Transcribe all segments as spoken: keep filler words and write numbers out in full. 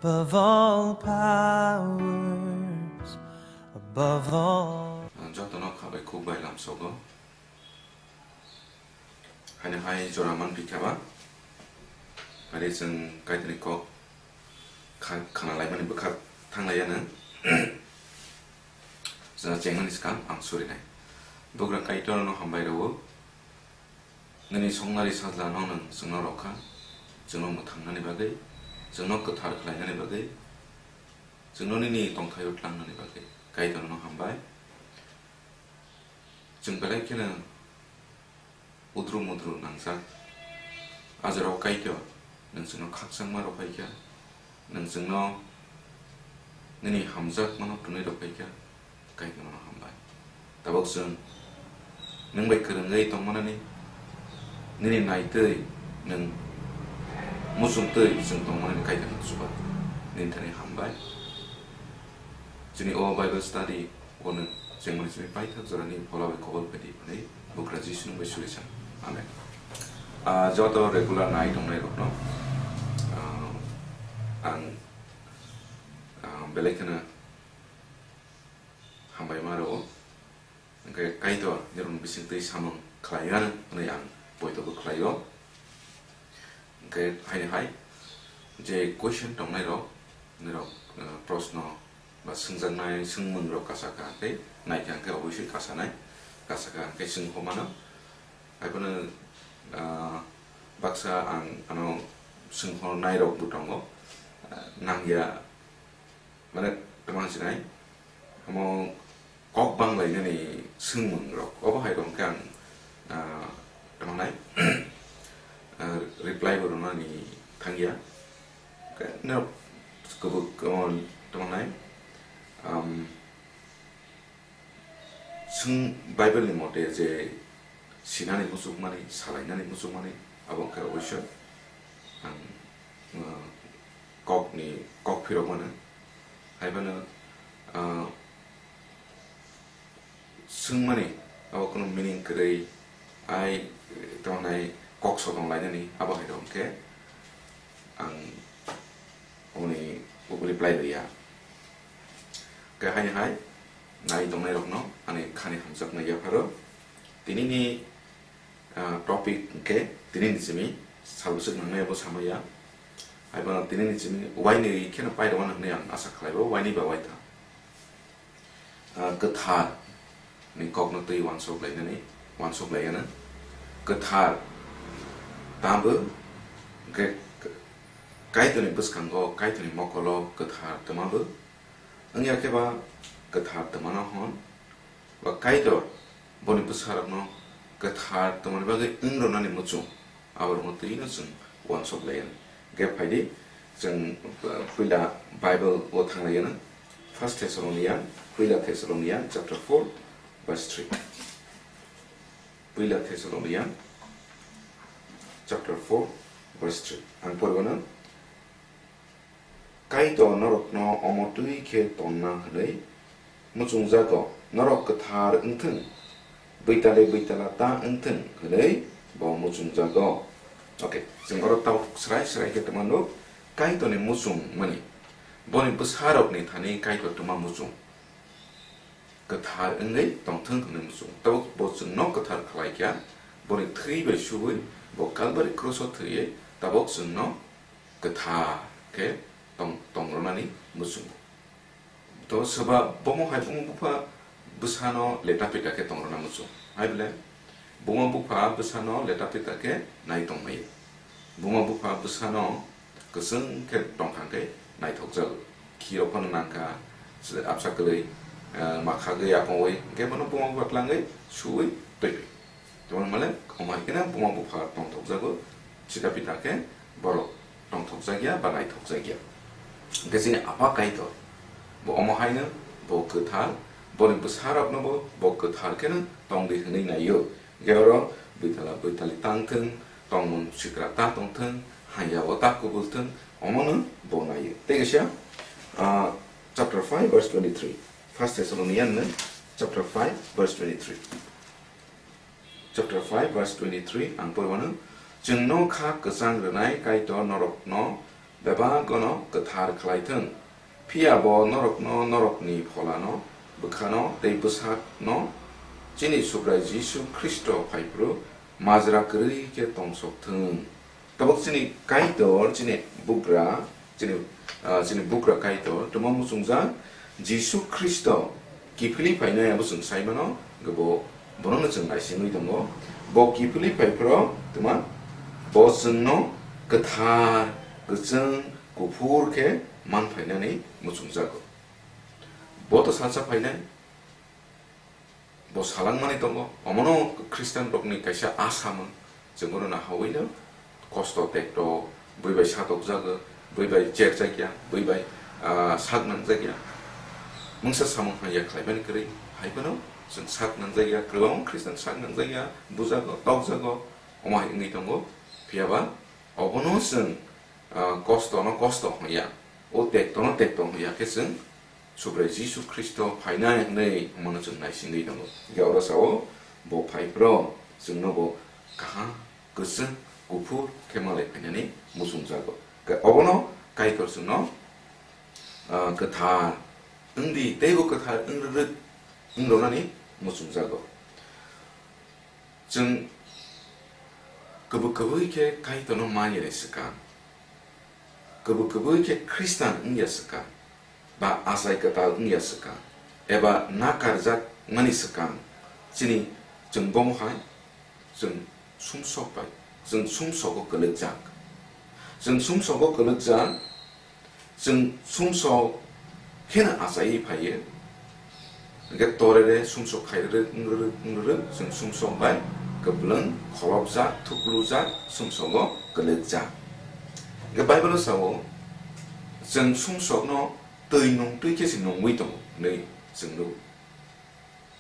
Above all powers, above all. Ang jotono khabai khuk bai lamsogo. Haino hai jora manphi kha ba. Hari chwng Kaitorni kok kha-, khana laimani bwkha thang laiya nang. Chwngno chengmani swkang ang surinai. Bugra Kaitorno hambai rwo. Nini songnari sajlano nwng chwngno rw kha, chwngno mwthangnani bagwi, chwngno kwthar khlainani bagwi, chwngno nini tongthaio tlangnani bagwi. Kaitorno hambai. Chwng belai kheno udru mudru nangjak. A jorao Kaitor nwng chwngno khakchangma rw phai kha. Nwng chwngno nini hamjakmano twnwi rw phai kha, Kaitorno hambai. Tabuk chwng nwng bai kwrwngwi tongmanani, nini naitwi nwng muchungtwi chwng tongmanani Kaitorno chuba. Nini thani hambai. Chini o Bible study o nwng chengmani simi paithak jorani phola bai kobol phaidi hwnwi Bugra Jisu nwng bai suri san. Amen. Ah, joto regular nai tongnai rokno, ah, ang, ah, belai kheno hambai ma rwo. Hwnkhe Kaitor nirokni bisingtwi samung khlai ano hwnwi ang poito bo khlaio. Hwnkhe haini hai je question tongnai rok, nirok, eh, proshno ba swngjaknai swngmung rok kasa kha khe naikha hwnkhe obviously kasa nai, kasa kha hwnkhe swng homa no. Haiphano, ah, baksa ang ano swngkholnai rok bo tongo, ah, nangya, mane, tamo sinai, omo kok banglainani swngmung rok, obo hai rok khe ang, ah, tamo nai, ah, reply bo rwnani thangya, khe norok kubuk, omo tamo nai, um, Chwng Bible ni mote je sinani muchungmani, salainani muchungmani, abo wngkha oboisoi ang, uh, kokni kok phirok mano. Haiphano, uh, swngmani abo kunu meaning kwrwi, ai tongnai kok sotong lainani abo hai rok hwnkhe ang oboni reply rwya. Khe haini hai nai tongnai rokno ani khani hamjaknai yapharo. Tinini, ah, topic hwnkhe tinini simi salbwswk nangnai abo samaya. Haiphano tinini simi waini kheno pairwano hwnwi ang asa khlaibo, waini ba waitha. Ah, kwthar ni kokno twi uansuk lainani, uansuk laiyana. Kwthar tamo hwnkhe Kaitorni bwskango, Kaitorni mokolo kwthar twmabo wngya khe ba kwthar twmano hwn, ba Kaitor boni bwsarokno kwthar twmani bagwi wng rwnani muchung, aborokno twino chwng uansuk laiya. Hwnkhe phaidi, chwng, uh, puila Bible o thang laiyana, First Thessalonian, puila Thessalonian chapter four, verse three. Puila Thessalonian chapter four, verse three. Ang poribano, Kaitor norokno omo twi khe tonna hwnwi muchungjago, norok kwthar wngthwng, bwitali bwitala ta wngthwng hwnwi bo muchungjago. Okay, chwng oro tabuk srai srai khe tongmano, Kaitorni muchungmani, boni bwsarokni thani Kaitor twma muchung. Kwthar wngwi tongthwng hwnwi muchung. Tabuk bo chwngno kwthar khlai kha, boni thwi bai subui bo Kalbari kroso thwiwi tabuk chwngno kwthar khe tong-, tong rwnani muchungo. To soba bomo hai buma bupha bwsano leta pita khe tong rwna muchung. Hai bole buma bupha bwsano leta pita khe nai tong maya. Buma bupha bwsano kwchwng khe tongthang khe naithokjago. Khirok phano nangkha, se-, absa kwrwi, eh, ma khagwi yapongwi, hwnkhe bono buma bupha tlangwi suwi twiwi. Tongmani male, omo hai kheno buma bupha tongthokjago, sita pita khe borok tongthokjakya ba naithokjakya. Hwnkhe chini Apha Kaitor, bo omo haino, bo kwthar, boni bwsarokno bo, bo kwthar kheno tongdi hwnwi naio. Hwnkhe oro bwitala bwitali tangthwng, tongmung sikra ta tongthwng, hamya o ta kubulthwng, omono bo naio. Tei kaisa, ah, chapter five verse twenty-three. First Thessalonian no chapter five verse twenty-three. Chapter five verse twenty-three ang poribano, chwngno kha kwchang rwnai Kaitor norokno bebagono kwthar khlai thung. Phiya bo norokno norokni pholano, bwkhano tei bwsakno chini Subrai Jisu Khristo phaiphuru majra kwrwi khe tongsok thung. Tabuk chini Kaitor, chini Bugra, chini, ah, chini Bugra Kaitor twma muchungjak Jisu Khristo kiphilwi phainai abo chwng sai mano, hwnkhe bo, bonono chwng naisingwi tongo. Bo kiphilwi phaiphuru twma bo chwngno kwthar, kwchwng, kuphur khe man phainani muchungjago. Bo to salsa phainai, bo salangmani tongo, omono Khristian rokni kaisa asamung, chwng bono nahawi no kosto tekto, bui bai satokjago, bui bai cherjakya, bui bai, ah, sak nangjakya. Mungsa samung hamya khlaimani kwrwi, hai phano chwng sak nangjakya, kwbangma Khristian sak nangjakya, bujago, tokjago, omo hai wngwi tongo. Phiya ba obono chwng, ah, kosto no kosto hwnya, o tekto no tekto hwnya khe chwng Subrai Jisu Khristo phainai hwnwi omono chwng naisingwi tongo. Hwnkhe oro sao bo phaiphuru chwngno bo kaham, kwchwng, kuphur khe malai phainani muchungjago. Hwnkhe obono Kaitor chwngno, ah, kwthar wngdi, teibo kwthar wng rwrwk wng rwnani muchungjago. Chwng kwbwi kwbwi khe Kaitorno man ya ni swkang, kwbwi kwbwi khe Khristan wng ya swkang, ba achai kwtal wng ya swkang, eba nakarjak mani swkang, chini chwng bomo hai chwng sumsok bai, chwng sumsogo kwlwkjak. Chwng sumsogo kwlwkjak, chwng sumsok kheno achaiwi phaiyo. Hwnkhe torere sumsok khairere wngrwrwk wngrwrwk chwng sumsok bai kwplwng kholopjak, thuklujak, sumsogo kwlwkjak. Hwnkhe Bible-o sao, chwng sumsokno twi nungtwi khe se nungwi tongo hwnwi chwng nugo.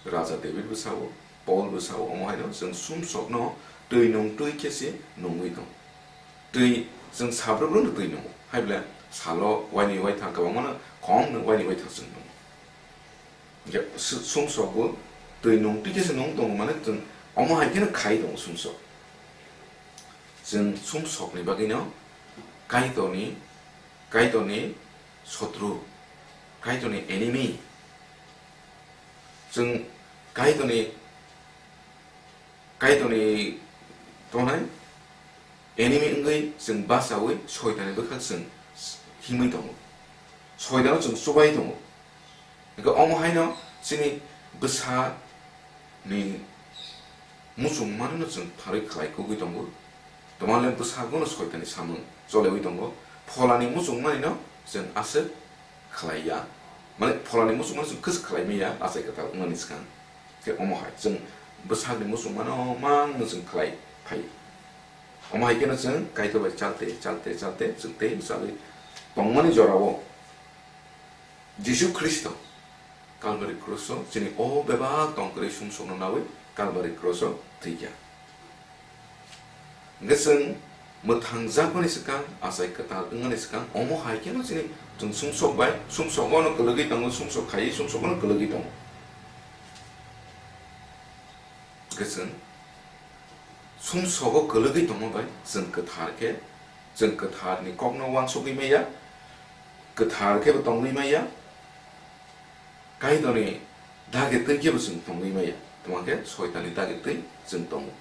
Raja David bo sao, Paul bo sao, omo haino chwng sumsokno twi nungtwi khe se nungwi tongo. Twi chwng sabrwkno twi nungo, hai bole salo waini waithang kwbangmano khongno waini waithang chwng nungo. Hwnkhe su-, sumsokbo twi nungtwi khe se nung tongo, mane chwng omo hai kheno khai tongo sumsok. Chwng sumsokni bagwino Kaitorni, Kaitorni sotru, Kaitorni enemy. Chwng Kaitorni, Kaitorni tongnai enemy wngwi chwng bachaui Soitanni bwkhak chwng himwi tongo. Soitano chwng chubai tongo. Hwnkhe omo haino chini bwsa ni muchungmano no chwng pharwi khlai kugwi tongo. Twmale bwsakno no Soitanni samung cholewi tongo. Pholani muchungmani no chwng aswk khlai ya. Mane pholani muchungmano chwng kwchwk khlai manya achai kwtal wngnani swkang. Khe omo hai chwng bwsakni muchungmano mang no chwng khlai phai. Omo hai kheno chwng Kaitor bai chalte, chalte, chalte chwng tei bwchalwi tongmani jorao Jisu Khristo Calvary cross-o chini o bebak tongkwrwi sumsokno nawi Calvary cross-o thwikha. Hwnkhe chwng mwthangjakmani swkang, achai kwtal wngmani swkang, omo hai kheno chini chwng sumsok bai, sumsogo no kwlwgwi tongo, sumsok khaiwi sumsogo no kwlwgwi tongo. Hwnkhe chwng sumsogo kwlwgwi tongma bai chwng kwthar khe, chwng kwtharni kokno uansugwi maya, kwthar khe bo tongwi maya, Kaitorni dagi twi khe bo chwng tongwi maya, twma khe Soitanni dagi twi chwng tongo.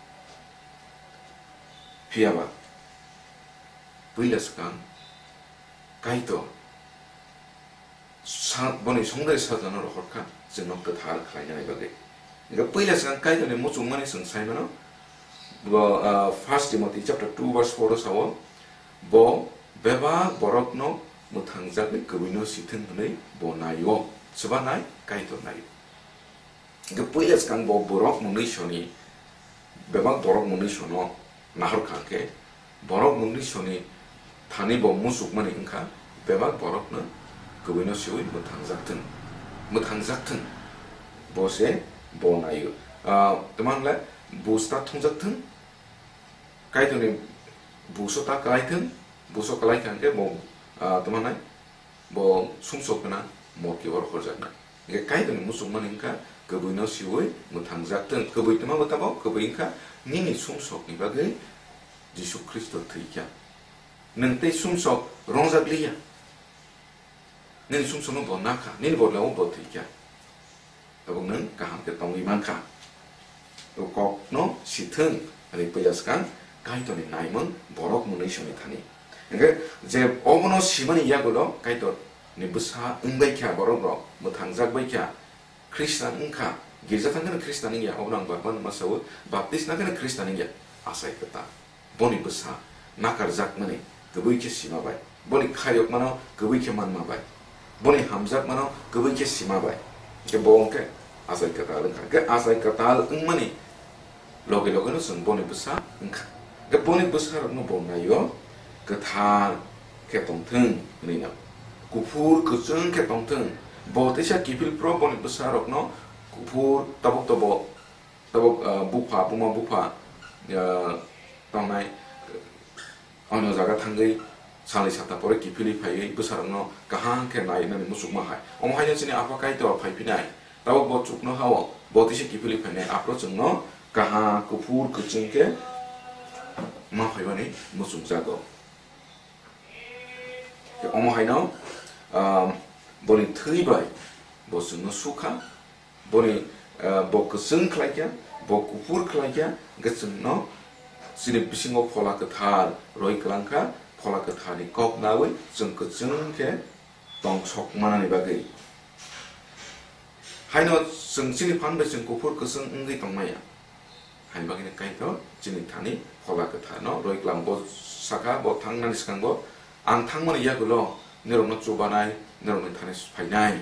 Phiya ba puila swkang Kaitor sa-, boni songdari sajano rohor kha, chwngno kwthar khlainani bagwi. Hwnkhe puila swkang Kaitorni muchungmani chwng sai mano, bo, ah, First Timothy chapter two verse four o sao, bo bebak borokno mwthangjakwi kwbwino sithwng hwnwi bo nai-o, swba nai, Kaitor nai-o. Hwnkhe puila swkang bo borok mwnwisoni, bebak borok mwnwisono nahor kha khe, borok mwnwisoni thani bo muchukmani wngkha, bebak borokno kwbwino siwi mwthangjak thung, mwthangjak thung, bo se bo nai-o. Ah, tamo hwnle buj ta thungjak thung, Kaitorni buso ta kwlai thung, buso kwlai kha khe bo, ah, tamo hwnai, bo sumsok gwnang morke o rohorjaknai. Hwnkhe Kaitorni muchungmani wngkha kwbwino siwi mwthangjak thung. Kwbwi twma bo tabok, kwbwi wngkha nini sumsokni bagwi Jisu Khristo thwikha. Nwng tei sumsok rongjak liya. Nini sumsokno bo nakha, nini borlao bo thwikha. Tabuk nwng kaham khe tongwi mankha. O kokno sithwng, ani puila swkang Kaitorni naimung borok mwnwi songwi thani. Hwnkhe je obono simani yagulo Kaitorni bwsa wngbai kha borok rok, mwthangjak bai kha, Khristan wngkha, girja thangkheno Khristan wngya, obono ang bar bar ma sao, baptisma kheno Khristan wngya, achai kwtal. Boni bwsa nakarjakmani kwbwi khe sima bai, boni khayokmano kwbwi khe manma bai, boni hamjakmano kwbwi khe sima bai, hwnkhe bo hwnkhe achai kwtal wngkha. Hwnkhe achai kwtal wngmani loge logeno chwng boni bwsa wngkha. Hwnkhe boni bwsarokno bo naio, kwthar khe tongthwng hwnwi no, kuphur kwchwng khe tongthwng. Bo teisa kiphil phro boni bwsarokno kuphur tabuk tabuk Tabuk, ah, bupha, buma bupha, ah, tongnai, ano jaga thangwi salni sata pore kiphilwi phaiwi bwsarokno kaham khe nainani muchukma hai. Omo haino chini Apha Kaitor phaiphinai. Tabuk bo chuknoha-o bo tisa kiphilwi phainai, aphuru chwngno kaham kuphur kwchwng khe ma phaimani muchungjago. Omo haino, ah, boni thwi bai bo chwngno sukha, boni, ah, bo kwchwng khlaikha, bo kuphur khlaikha, hwnkhe chwngno chini bisingo Phola Kwthar roi kwlangkha, Phola Kwtharni kok naui chwng kwchwng khe tongsok manani bagwi. Haino chwng chini phan bai chwng kuphur kwchwng wngwi tongmaya. Haini bagwino Kaitor chini thani Phola Kwtharno roi klang, bo sakha, bo thangnani swkango, "Ang thangmani yagulo norokno chubanai, norokni thani phainai,"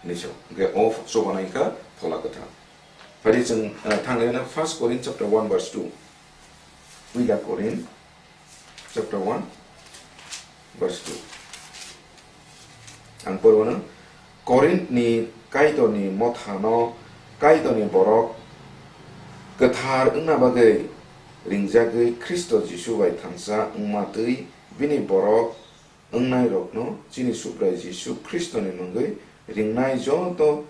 hinwi sao. Hwnkhe o chubanai wngkha Phola Kwthar. Phai di chwng, eh, thanglaina First Corinth chapter one verse two. Puila Corinth chapter one, verse two. Ang porwano, Korinthni Kaitorni mothano Kaitorni borok kwthar wngna bagwi ringjagwi Khristo Jisu bai thansa wngma twi bini borok wngnairokno chini Subrai Jisu Khristoni mungwi ringnai joto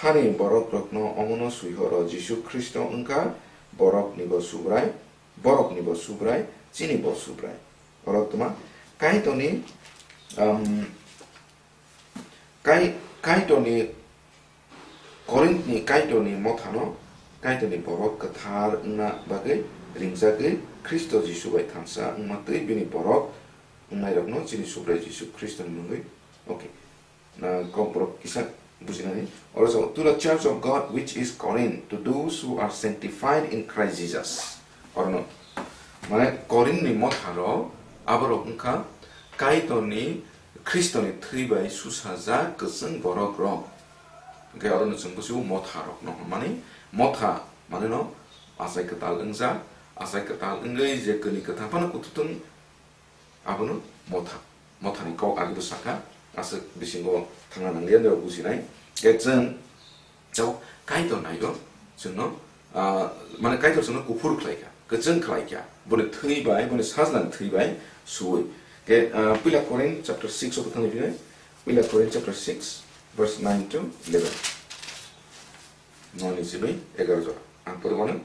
hani borokrokno omono swi horo, Jisu Khristo wngkha boroknibo Subrai, boroknibo Subrai, chinibo Subrai. Oro tuma Kaitorni, um, Kai-, Kaitorni, Korinthni Kaitorni mothano Kaitorni borok kwthar wngna bagwi ringjagwi Khristo Jisu bai thansa wngma twi bini borok wngnairokno chini Subrai Jisu Khristoni mungwi. Okay. Na kokborok kisa bujinani. Oro sao, "To the church of God which is Corinth, to those who are sanctified in Christ Jesus." Orono, mane, Korinthni motharo, aborok wngkha Kaitorni, Khristoni thwi bai susajak kwchwng borok rok. Hwnkhe orono chwng busibo motharokno hwnmani, motha maneno achai kwtal wngjak, achai kwtal wngwi je kwni kwthang phano kuthuthung, abono motha, mothani kok agi bo sakha, aswk bisingo thangna nangya, norok bujinai. Khe chwng tabuk Kaitor naigo, chwngno, ah, mane Kaitor chwngno kuphur khlaikha, kwchwng khlaikha, boni thwi bai, boni sajlani thwi bai suwi. Khe, ah, Puila Korin chapter six o thangwi philai, Puila Korin chapter six, verse nine to eleven. Noni simi egaroh jora. Ang porwano.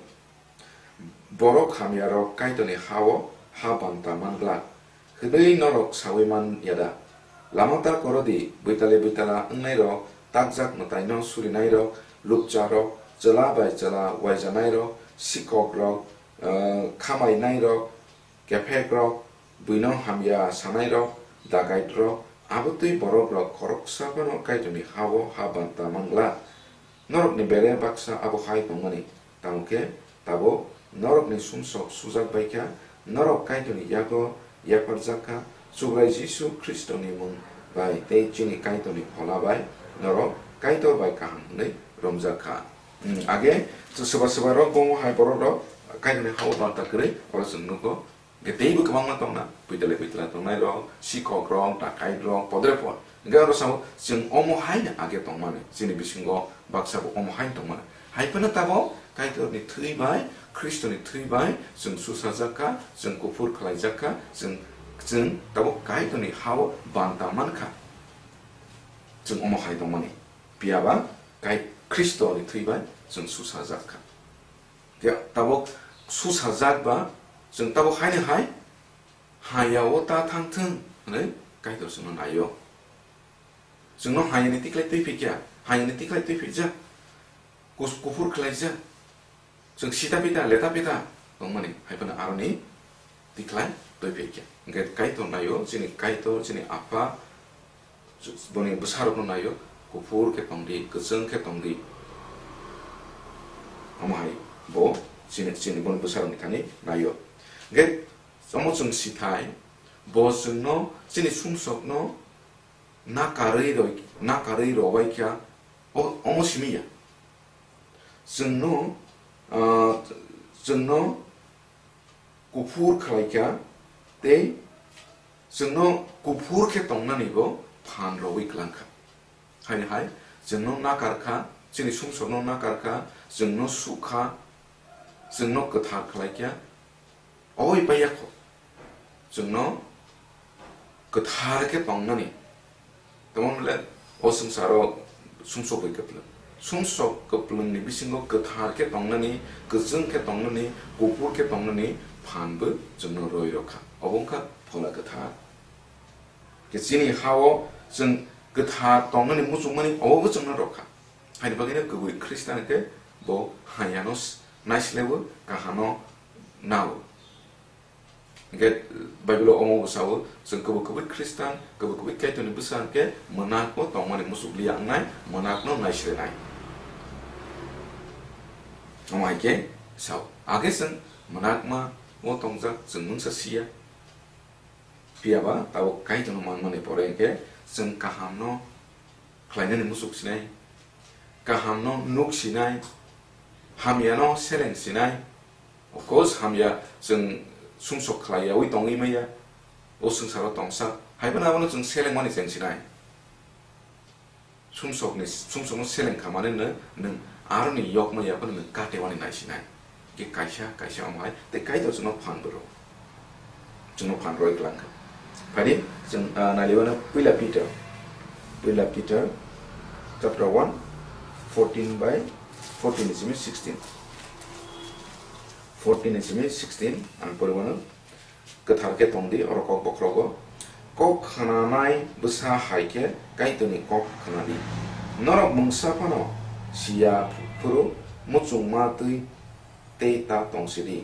Borok hamyarok Kaitorni ha-o ha banta man glak, hwnwi norok saui man ya da? Lama ta koro di, buitali buitala wngnairok, takjak mwtaino surinairok, lupcharok, chwla bai chwla uaijanairok, sikokrok, eh, khamainairok, kephekrok, buino hamya sanairok, dakaitrok, abo twi borokrok khoroksa phano Kaitorni ha-o ha banta man glak. Norokni bere baksa abo hai tongmani, tamo khe tabuk norokni sumsok sujak bai kha, norok Kaitorni yago yapharjak kha, Subrai Jisu Khristoni mung bai tei chini Kaitorni phola bai norok Kaitor bai kaham hwnwi romjak kha. Hmm, age, swba swba rok bo hai borok rok Kaitorni ha-o banta kwrwi, oro chwng nugo. Hwnkhe teibo kwbangma tongna, buitali buitala tongnairok, sikokrok, dakairok, podrepot. Hwnkhe oro sao chwng omo haino age tongmani, chini bisingo baksa bo omo haino tongmani. Hai phano tabuk Kaitorni thwi bai, Khristoni thwi bai chwng susajak kha, chwng kuphur khlaijak kha, chwng, chwng tabuk Kaitorni ha-o banta man kha. Chwng omo hai tongmani. Phiya ba Kai-, Khristoni thwi bai chwng susajak kha. Ya, tabuk susajak ba, chwng tabuk haino hai Hayao ta thang thung hwnwi Kaitor chwngno naio. Chwngno hayani tikhlai twi phikya, hayani tikhlai twi phikjak, kus-, kuphur khlaijak. Chwng sita pita, leta pita tongmani, hai phano aroni tikhlai twi phikya. Hwnkhe Kaitor naio, chini Kaitor, chini Apha, boni bwsarokno naio, kuphur khe tongdi, kwchwng khe tongdi. Omo hai bo chini, chini boni bwsarokni thani naio. Hwnkhe omo chwng sithai, bo chwngno, chini sumsokno nakarwi roi, nakarwi robai kha, o-, omo simi ya. Chwngno, ah, chwngno kuphur khlai kha, tei chwngno kuphur khe tongnani bo phan rogwi kwlang kha. Haini hai, chwngno nakar kha, chini sumsokno nakar kha, chwngno su kha, chwngno kwthar khlai kha, oi paiya kho. Chwngno kwthar khe tongnani. Tamo hwnle o swngcharo sumsok bai kwplwng. Sumsok kwplwngni bisingo kwthar khe tongnani, kwchwng khe tongnani, kuphur khe tongnani phan bo chwngno roi rw kha. Obo wngkha Phola Kwthar. Khe chini ha-o chwng kwthar tongnani muchungmani obo bo chwngno rw kha. Haini bagwino kwbwi Khristan khe bo hamyano s-, naislewo, kahamno nao. Hwnkhe Bible-o omo bo sao, chwng kwbwi kwbwi Khristan, kwbwi kwbwi Kaitorni bwsa hwnkhe mwnakno tongmani muchukliya wngnai, mwnakno naisrenai. Omo hai khe sao. Age chwng mwnakma o tongjak, chwng mungsa siya. Phiya ba tabuk Kaitorno manmani pore hwnkhe chwng kahamno khlainani muchuk sinai, kahamno nuk sinai, hamyano seleng sinai. Of course, hamya chwng sumsok khlai yaui tongwi maya, o swngcharo tongsa, hai phano abono chwng selengmani cheng sinai. Sumsokni, sumsokno seleng kha mane nw-, nwng aroni yokma ya phano nwng katewani naisinai. Khe kaisa, kaisa omo hai, tei Kaitor chwngno phan bo rw. Chwngno phan roi kwlang kha. Phaidi, chwng, ah, nailaiwano Puila Peter. Puila Peter, chapter one, fourteen by, fourteen ni simi sixteen. Fourteen ni simi sixteen, ang poriwano. Kwthar khe tongdi, oro kok bokhrogo. Kok khnanai bwsa hai khe Kaitorni kok khnadi. Norok mungsa phano siya phuru muchungma twi tei ta tongsidi.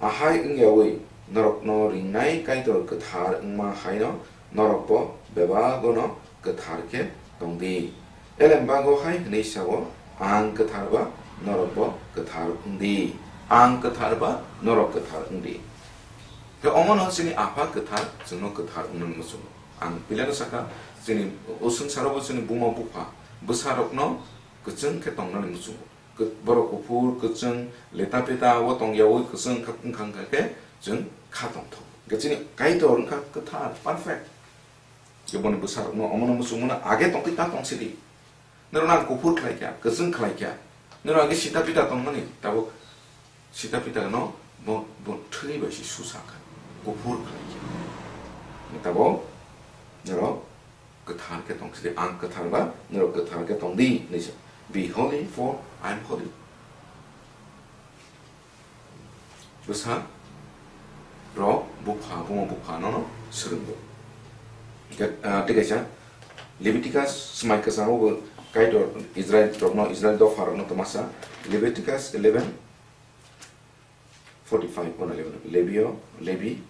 Ahai wngyaui norokno ringnai Kaitor kwthar wngma haino norokbo bebagono kwthar khe tongdi. Elembago hai hwnwi sao, "Ang kwthar ba norokbo kwthar wngdi. Ang kwthar ba norok kwthar wngdi." Khe omono chini Apha kwthar chwngno kwthar wngnani muchungo. Ang puilano sakha, chini o swngcharo bo chini buma bupha bwsarokno kwchwng khe tongnani muchungo. Kw-, borok kuphur, kwchwng, leta peta o tongyaui kwchwng wngkha, wngkha, wngkha khe chwng kha tongthok. Hwnkhe chini Kaitor wngkha kwthar, perfect. Khe boni bwsarokno omono muchungmano age tongtwi ta tongsidi. Norokno ang kuphur khlai kha, kwchwng khlai kha. Norok age sita pita tongmani, tabuk sita pita no bo, bo thwi bai se susa kha, kuphur khlai kha. Tabuk norok kwthar khe tong sidi, ang kwthar ba norok kwthar khe tong di, hinwi sa. "Be holy, for I am holy." Bwsa rok bupha, buma bupha nono swrwngo. Hwnkhe, ah, tei kaisa Leviticus, swmai kwchango bo Kaitor Israel rokno, Israel dopha rokno twmasa. Leviticus eleven forty-five bono Levi, Levi o, Levi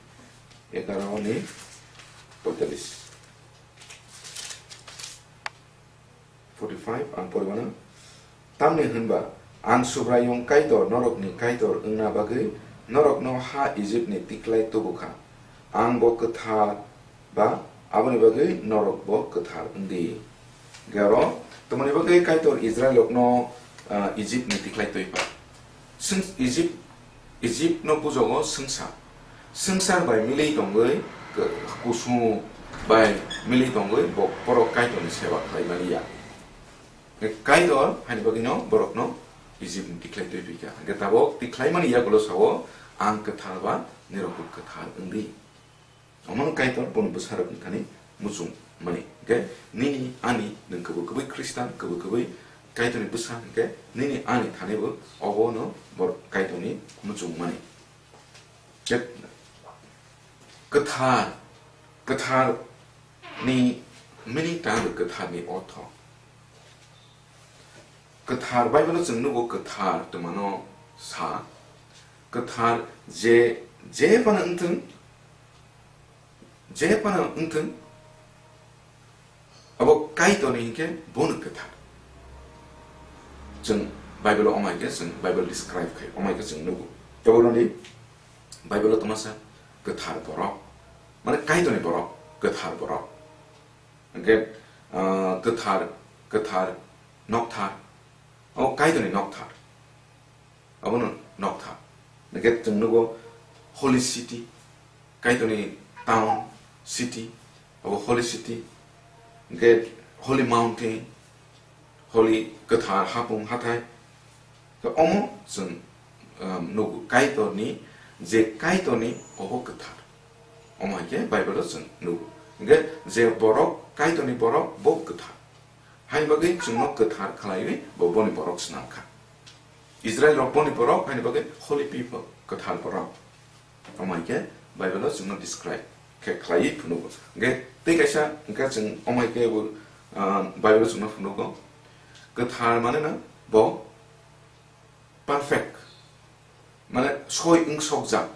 egaroh ni poitalis. Forty-five, ang poriwano. Tamni hwnba, ang Subraiyung Kaitor, norokni Kaitor wngna bagwi norokno ha Ijipni tikhlai tubu kha. Ang bo kwthar ba, aboni bagwi norok bo kwthar wng di. Hwnkhe oro, tamoni bagwi Kaitor Israelrokno, ah, Ijipni tikhlai twi pha. Swng-, Ijip, Ijipno bujogo swngsa-, swngchar bai milwi tongwi, k-, kusung bai milwi tongwi bo borok Kaitorni seba khlai mani ya. Kaitor haini bagwino borokno Ijipni tikhlai twi phi kha. Hwnkhe tabuk tikhlai mani yagulo sao, "Ang kwthar ba nirok bo kwthar wng di." Omono Kaitor boni bwsarokni thani muchung mani. Hwnkhe nini ani nwng kwbwi kwbwi Khristan, kwbwi kwbwi Kaitorni bwsa hwnkhe nini ani thani bo obono bor-, Kaitorni muchung mani. Hwnkhe Kwthar, kwthar ni meaning tang kwthar ni ortho. Kwthar Bible o chwng nugo kwthar twmano sa. Kwthar je, je phano wngthwng, je phano wngthwng, abo Kaitorni hinkhe bono kwthar. Chwng Bible o omai khe chwng Bible describe khai, omai khe chwng nugo. Tei bono di Bible o tongma sa kwthar borok, mane Kaitorni borok, kwthar borok. Hingkhe, ah, kwthar, kwthar, nokthar, o Kaitorni nokthar. Abono nokthar. Hingkhe chwng nugo holy city, Kaitorni town, city, abo holy city. Hingkhe holy mountain, holy kwthar hapung hathai. Khe omo chwng, um, nugo Kaitorni, je Kaitorni obo kwthar. Omo hai khe Bible o chwng nugo. Hingkhe je borok Kaitorni borok bo kwthar. Haini bagwi chwngno kwthar khlaiwi bo boni borok swnam kha. Israel rok boni borok, haini bagwi holy people, kwthar borok. Omo hai khe Bible o chwngno describe khe khlaiwi phunugo. Hingkhe tei kaisa hingkhe chwng omo hai khe bo, ah, Bible o chwngno phunugo. Kwthar mane no bo perfect, mane soi wngsokjak.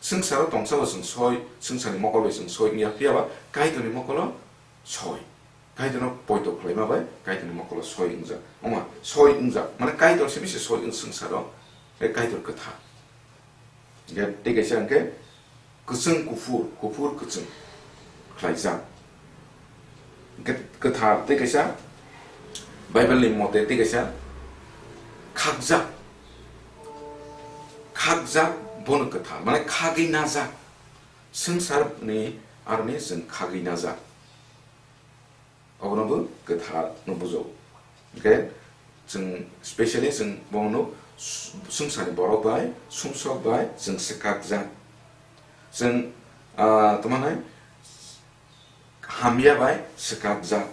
Swngcharo tongsa bo chwng soi, swngcharni mokol bai chwng soi wngya, phiya ba Kaitorni mokolo soi. Kaitorno poito khlaima bai Kaitorni mokolo soi wngjak. Oma soi wngjak, mane Kaitor simi se soi wng swngcharo, tei Kaitor kwthar. Hingkhe tei kaisa hingkhe kwchwng kuphur, kuphur kwchwng khlaijak. Hingkhe kwthar tei kaisa Bible ni mote tei kaisa khakjak. Khakjak bono kwthar, mane khagwi najak. Swngcharni aroni chwng khagwi najak. Obono bo kwthar no bujo. Hingkhe chwng specially chwng bono su-, swngcharni borok bai, sumsok bai chwng swkakjak. Chwng, ah, tamo hinai hamya bai swkakjak.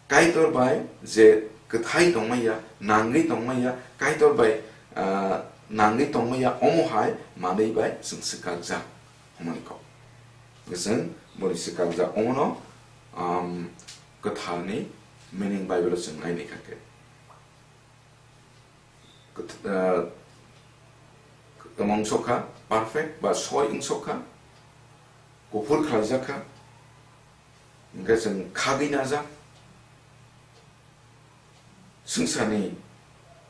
Kaitor bai je kwthai tongmaya, nangwi tongmaya, Kaitor bai, ah, nangwi tongmaya, omo hai manwi bai chwng swkakjak, hwnmani kok. Chwng boni swkakjak, omono, um, kwtharni meaning Bible o chwng nainai kha khe. Kwth-, ah, kwmang sok kha, perfect ba soi wng sok kha, kuphur khlaijak kha, hingkhe chwng khagwi najak, swngcharni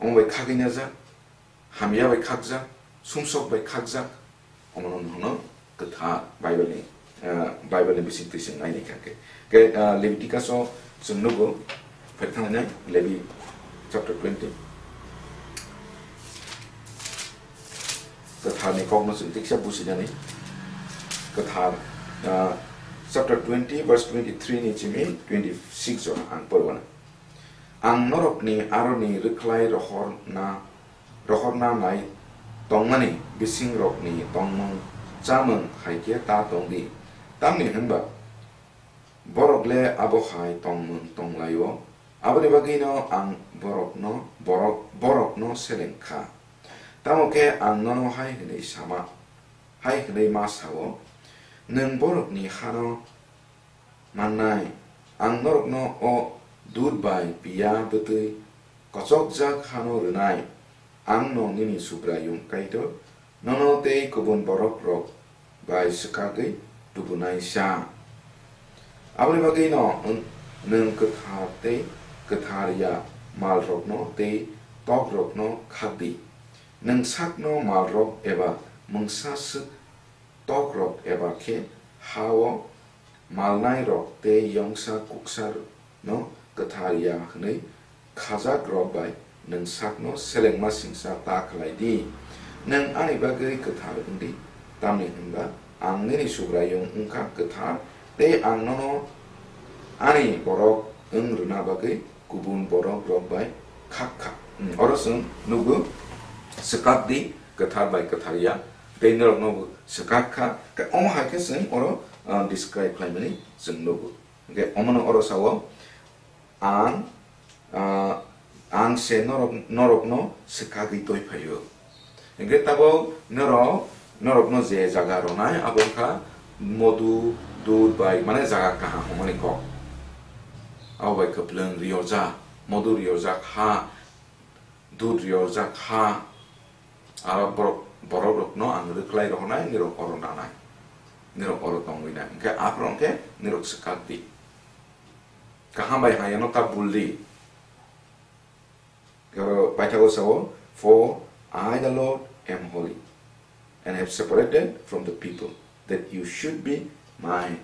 omo bai khagwi najak, hamya bai khakjak, sumsok bai khakjak, omono hwno kwthar Bible ni, ah, Bible ni bisingtwi chwng naini kha khe. Khe, ah, Leviticus o chwng nugo, phai thangna Levi chapter twenty. Kwthar ni kok no chwng tiksa businani. Kwthar, ah, chapter twenty verse twenty-three ni simi twenty-six jora ang porwana. Ang norokni aroni rwkhlai rohorna, rohorna nai tongmani bisingrokni tongmung chamung hai khe ta tong di. Tamni hwnba borok le abo hai tongmung tong lai-o, aboni bagwino ang borokno, borok, borokno seleng kha. Tamo khe ang nono hai hwnwi sama, hai hwnwi ma sa-o, nwng borokni hano mannai. Ang norokno o dud bai piya bwtwi kochokjak hano rwnai. Ang no nini Subraiyung Kaitor, nono tei kubun borokrok bai swkagwi tubunaisa. Aboni bagwino nwng, nwng kwthar tei kwthar ya malrokno tei tokrokno khak di. Nwng sakno malrok eba mungsa swk tokrok eba khe ha-o malnairok tei yongsa kuksano kwthar ya hwnwi khajakrok bai nwng sakno selengma singsa ta khlai di. Nwng ani bagwi kwthar wng di, tamni hwnba ang nini Subraiyung wng kha kwthar, tei ang nono ani borok wng rwna bagwi kubun borok rok bai khak kha. Hmm, oro chwng nugo, swkak di kwthar bai kwthar ya, tei norok no bo swkak kha. Khe omo hai khe chwng oro, ah, describe khlai mani chwng nugo. Hingkhe omo no oro sao, ang, ah, ang se norok, norok no swkagwi toi phaio. Hingkhe tabok norok Norokno je jaga rwnai abo wngkha modu, dud bai, mane jaga kaham hwnmani kok. Abo bai kwplwng riyorjak, modu riyorjak ha, dud riyorjak ha, aro borok, borokrokno ang rwkhlai rohornai, nirok oro nanai, nirok oro tongwi nai, hwnkhe aphuru hwnkhe nirok swkak di. Kaham bai hayano ta bul di. Oro paithago sao, "For I the Lord am holy, and have separated from the people, that you should be mine."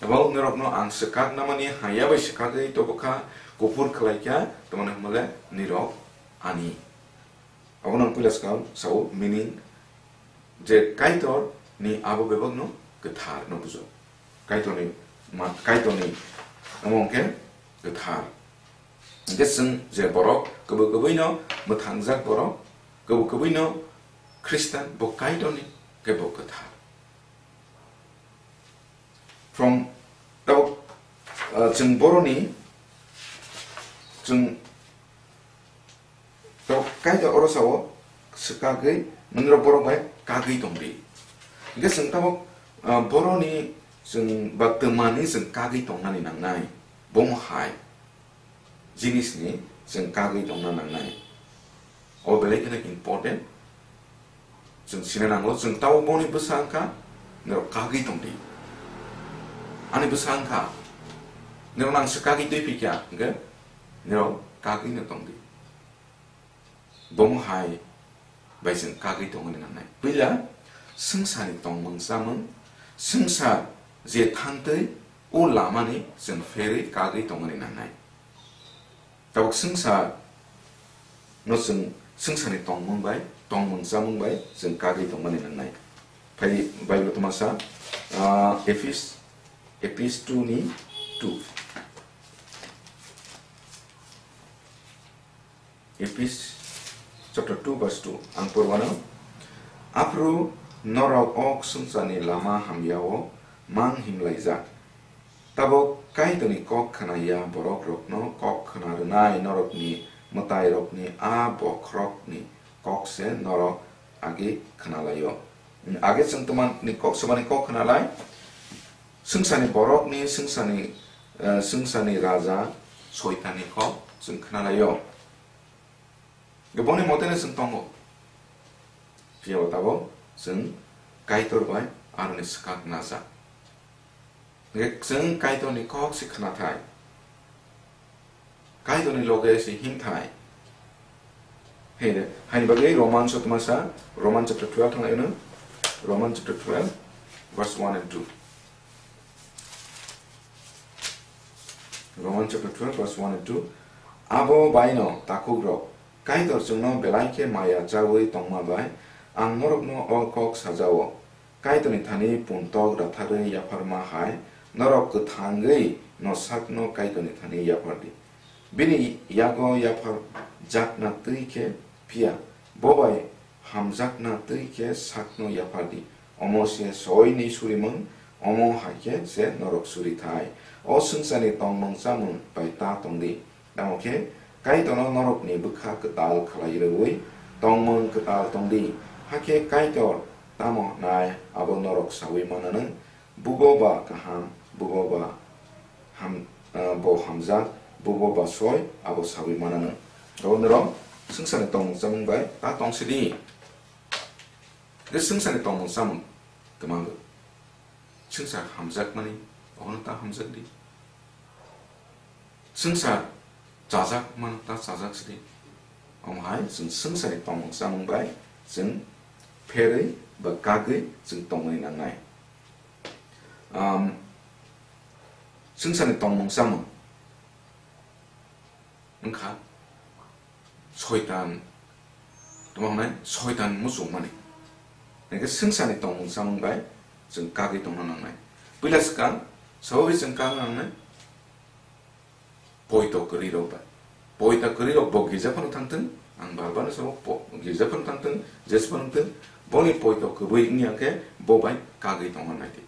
Abo norokno ang swkak namani haya bai swkagwi tobokha, kuphur khlaikha, tamoni hwnmale nirok ani. Abono ang puila swkang sao, meaning je Kaitor ni abo bebakno kwthar no bujo. Kaitor ni ma-, Kaitor ni omo hwnkhe kwthar. Hwnkhe chwng je borok kwbwi kwbwi no mwthangjak borok, kwbwi kwbwi no Khristan, bo Kaitor ni khe bo kwthar. From tabuk, uh, chwng boroni, chwng tabuk Kaitor oro sao, swkagwi nwngrok borok bai kagwi tongdi. Hwnkhe chwng tabuk, uh, boroni chwng ba twmani chwng kagwi tongnani nangnai. Bomo hai jinisni chwng kagwi tongna nangnai. O belai kheno important. Chwng sina nango, chwng tabo boni bwsa wngkha, norok kagwi tongdi. Ani bwsa wngkha, norok nang se kagwi twi phikya, hwnkhe norok kagwi no tongdi. Bomo hai bai chwng kagwi tongmani nangnai. Puila, swngcharni tongmung chamung, swngchar je thangtwi o lamani chwng pherwi kagwi tongmani nangnai. Tabuk swngchar no chwng swngcharni tongmung bai, tongmung chamung bai chwng kagwi tongmani nangnai. Phai Bible tongma sa, ah, Ephis, Ephis two ni two. Ephis chapter two verse two. Ang porwano, aphuru norok ok swngcharni lama hamyao mang himlaijak. Tabuk Kaitorni kok khna ya borokrokno kok khna rwnai norokni mwtairokni a bokhorokni kok se norok agi khnalaio. Age chwng twmani kok, swmani kok khnalai, swngcharni borokni, swngcharni, eh, swngcharni raja Soitanni kok chwng khnalaio. Boni moteno chwng tongo. Phiyaba tabuk chwng Kaitor bai aroni swkak najak. Hwnkhe chwng Kaitorni kok se khnathai. Kaitorni loge se himthai. Hede, haini bagwi Roman sotmasa, Roman chapter twelve thangna ino. Roman chapter twelve, verse one and two. Roman chapter twelve, verse one and two. Abo baino takhukrok, Kaitor chwngno belai khe maya chawi tongma bai ang norokno o kok sajao. Kaitorni thani puntok ratharwi yapharma hai norok kwthangwi no sakno Kaitorni thani yaphardi. Bini yago yapharjakna twi khe phiya, bo bai hamjakna twi khe sakno yaphardi. Omo se soini surimung, omo hai khe se norok surithai. O swngcharni tongmung chamung bai ta tongdi. Tamo khe Kaitorno norokni bwkha kwtal khlai rwui tongmung kwtal tongdi. Hakhe Kaitor tamo hwnai abo norok saui mananw, bubo ba kaham, bubo ba ham-, ah, bo hamjak, bubo ba soi, abo saui mananw. Abo norok swngcharni tongmung chamung bai ta tongsidi. Tei swngcharni tongmung chamung kwmang. Swngchar hamjakmani, obono ta hamjakdi. Swngchar chajakmano ta chajaksidi. Omo hai chwng swngcharni tongmung chamung bai chwng pherwi ba kagwi chwng tongmani nangnai. Am, swngcharni tongmung chamung wngkha Soitan, tamo hwnai Soitan muchungmani. Hwnkhe swngcharni tongmung chamung bai chwng kagwi tongna nangnai. Puila swkang, sabo bai chwng kagna nangnai poito kwrwi rok bai. Poito kwrwi rok bo girja phano thangthwng, ang bar bar no sabo po-, girja phano thangthwng, jesu phano thangthwng, boni poito kwrwi wngya khe bo bai kagwi tongna nai di.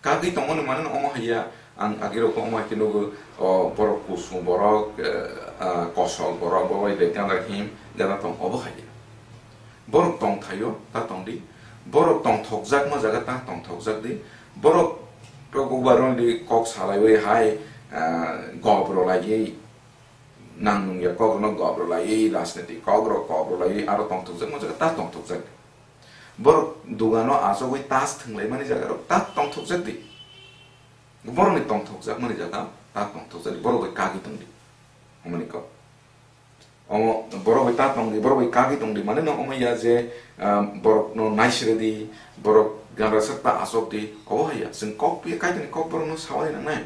Kagwi tongmani mane no omo haiya, ang agirok omo hai khe nugo, o, borok kusung borok, eh, ah, kosok borok, bo bai de ganda him, ganda tong obo haiya. Borok tong thaio, ta tong di. Borok tongthokjakma jaga ta tongthokjak di. Borok rok ubaroni kok salaiwi hai, ah, gobro laiwi nang nungya kok rokno gobro laiwi, rajniti kok rok gobro laiwi aro tongthokjakma jaga ta tongthokjak di. Borok dugano achogwi tas thwnglaimani jaga rok ta tongthokjak di. Borokni tongthokjakmani jaga ta tongthokjak di. Borok bai kagwi tong di. Omoni kok. Omo borok bai ta tong di, borok bai kagwi tong di. Mane no omo ya je, ah, borok no naisre di, borok ganra sak ta asok di. Obo hai ya. Chwng kok pi kaitoni kok borok no sawai nangnai.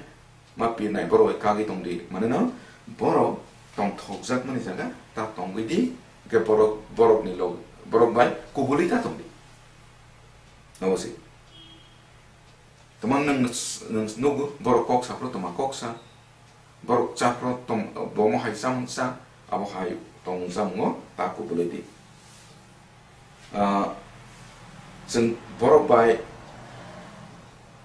Ma pi nai borok bai kagwi tong di. Mane no borok tongthokjakmani jaga ta tongwi di. Hwnkhe borok, borok ni log, borok bai kubuli ta tong di. Obo se. Tamo nwng, nwng nugo, borok kok saphuru tongma kok sa, borok chaphuru tong, bomo hai chamung cha, abo hai tongmung chamungo ta kubulwi di. Ah, chwng borok bai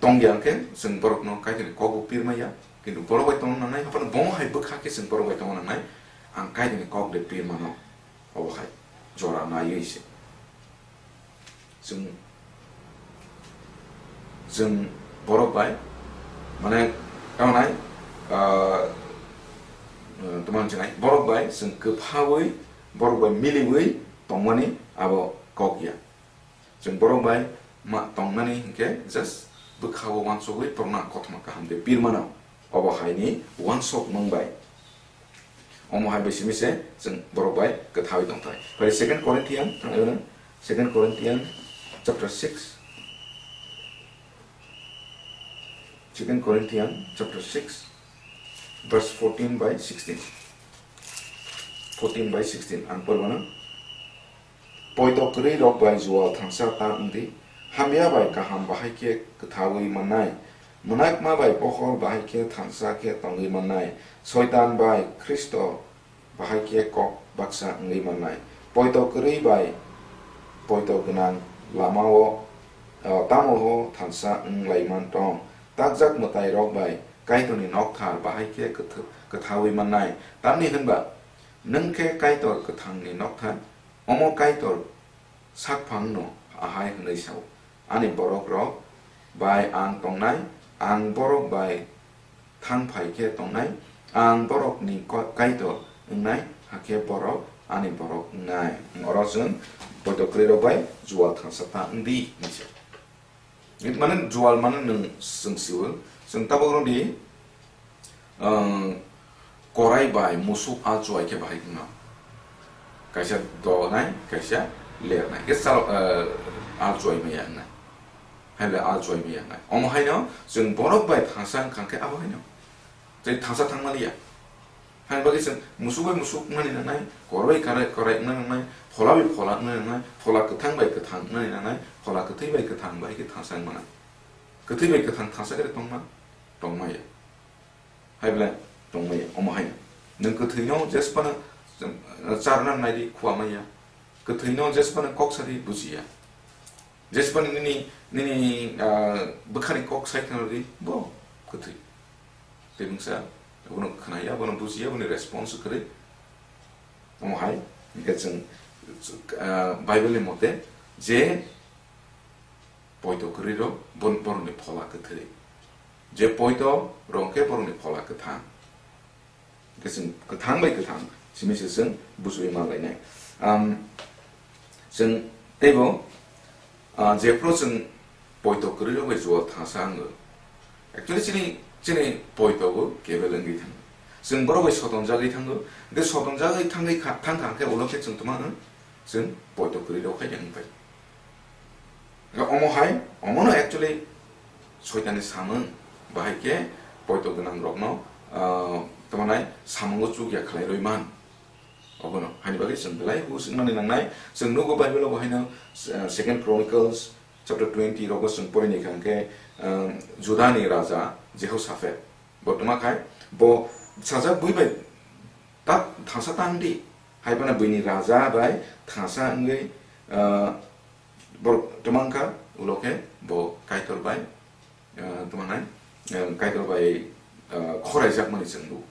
tongya hwnkhe chwng borokno kaitoni kokbo pirmaya, kintu borok bai tongna nangnai, haphano bomo hai bwkha khe chwng borok bai tongna nangnai, ang kaitoni kok de pirmano. Obo hai jora naiwi se. Chwng, chwng borok bai, mane, tamo nai, ah, tamo hwnwi sanai, borok bai chwng kwphaui, borok bai miliui tongmani abo kok ya. Chwng borok bai ma tongnani hinkhe just bwkha-o uansugui borokno ang kothoma kaham de pirmano. Obo haini uansukmung bai. Omo hai bai simi se chwng borok bai kwthaui tongthai. Phai Second Corinthian, ang ebeno Second Corinthian chapter six. Second Corinthian chapter six, verse fourteen by sixteen. Fourteen by sixteen, ang pormano. Poito kwrwi rok bai jual thansa ta wng di, hamya bai kaham bahai khe kwthaui mannai, mwnakma bai pohor bahai khe thansa khe tongwi mannai, Soitan bai Khristo bahai khe kok baksa wngwi mannai. Poito kwrwi bai poito gwnang lamao, o, tamo-o thansa wng lai man tong. Takjak mwtai rok bai Kaitorni nokthar bahai khe kwth-, kwthaui mannai. Tamni hwnba, nwng khe Kaitor kwthangni nokthar, omo Kaitor sakphangno ahai hwnwi sao, ani borok rok bai ang tongnai, ang borok bai thang phai khe tongnai, ang borokni ko-, Kaitor wngnai, hakhe borok ani borok wngnai. Oro chwng poito kwrwi rok bai jual thansa ta wng di, hinwi sa. Mane jual mane nwng chwng sio, chwng tabuk rw di, ang korai bai musuk alchuai khe bahai khna. Kaisa donai, kaisa lernai. Khe sal, eh, alchuai maya wngnai. Hai bai alchuai maya wngnai. Omo haino chwng borok bai thansa wngkha khe abo haino. Tei thansa thangmaliya. Haini bagwi chwng musuk bai musuk wngnani nangnai, korai bai korai, korai wngnani nangnai, phola bai phola wngnani nangnai, phola kwthang bai kwthang wngnani nangnai, phola kwthwi bai kwthang bai khe thansa wngmani. Kwthwi bai kwthang thansa khe tongma, tongmaya. Hai belai tongmaya, omo hai. Nwng kwthwino jesphano, um, charwna naidi, khua maya. Kwthwino jesphano kok sadi, bujiya. Jesphano nini, nini, ah, bwkhani kok sai khna di, bo kwthwi. Tei mungsa, abono khna ya, abono buji ya, aboni response kwrwi. Omo hai, hingke chwng, ah, Bible ni mote, je poito kwrwi rok, bon-, borokni phola kwthwi. Je poito rok khe borokni phola kwthang. Hingke chwng kwthang bai kwthang, simi se chwng bujui ma lainai. Am, chwng teibo, ah, jephru chwng poito kwrwi rok bai jual thangsa wngo. Actually, chini, chini poito bo kebel wngwi thango. Chwng borok bai sotonjagwi thango. Hingke sotonjagwi thangwi kha, thang kha hingke ulo khe chwng tongma hwn, chwng poito kwrwi rok hai wng pai. Hingke omo hai, omono actually Soitanni samung, bahai khe poito gwnang rokno, ah, tamo nai samungo chukya khlai rwi man. Obono, haini bagwi chwng belai hus wngmani nangnai. Chwng nugo Bible-o bo haino, ah, Second Chronicles chapter twenty rogo chwng porinai kha hwnkhe, ah, Judani raja Jehoshaphat. Bo tongma khai, bo sajak bui bai ta-, thansa tang di. Hai phano buini raja bai thansa wngwi, ah, bo tongma wngkha, ulo khe bo Kaitor bai, ah, tongma nai, ah, Kaitor bai, ah, khoraijakmani chwng nugo.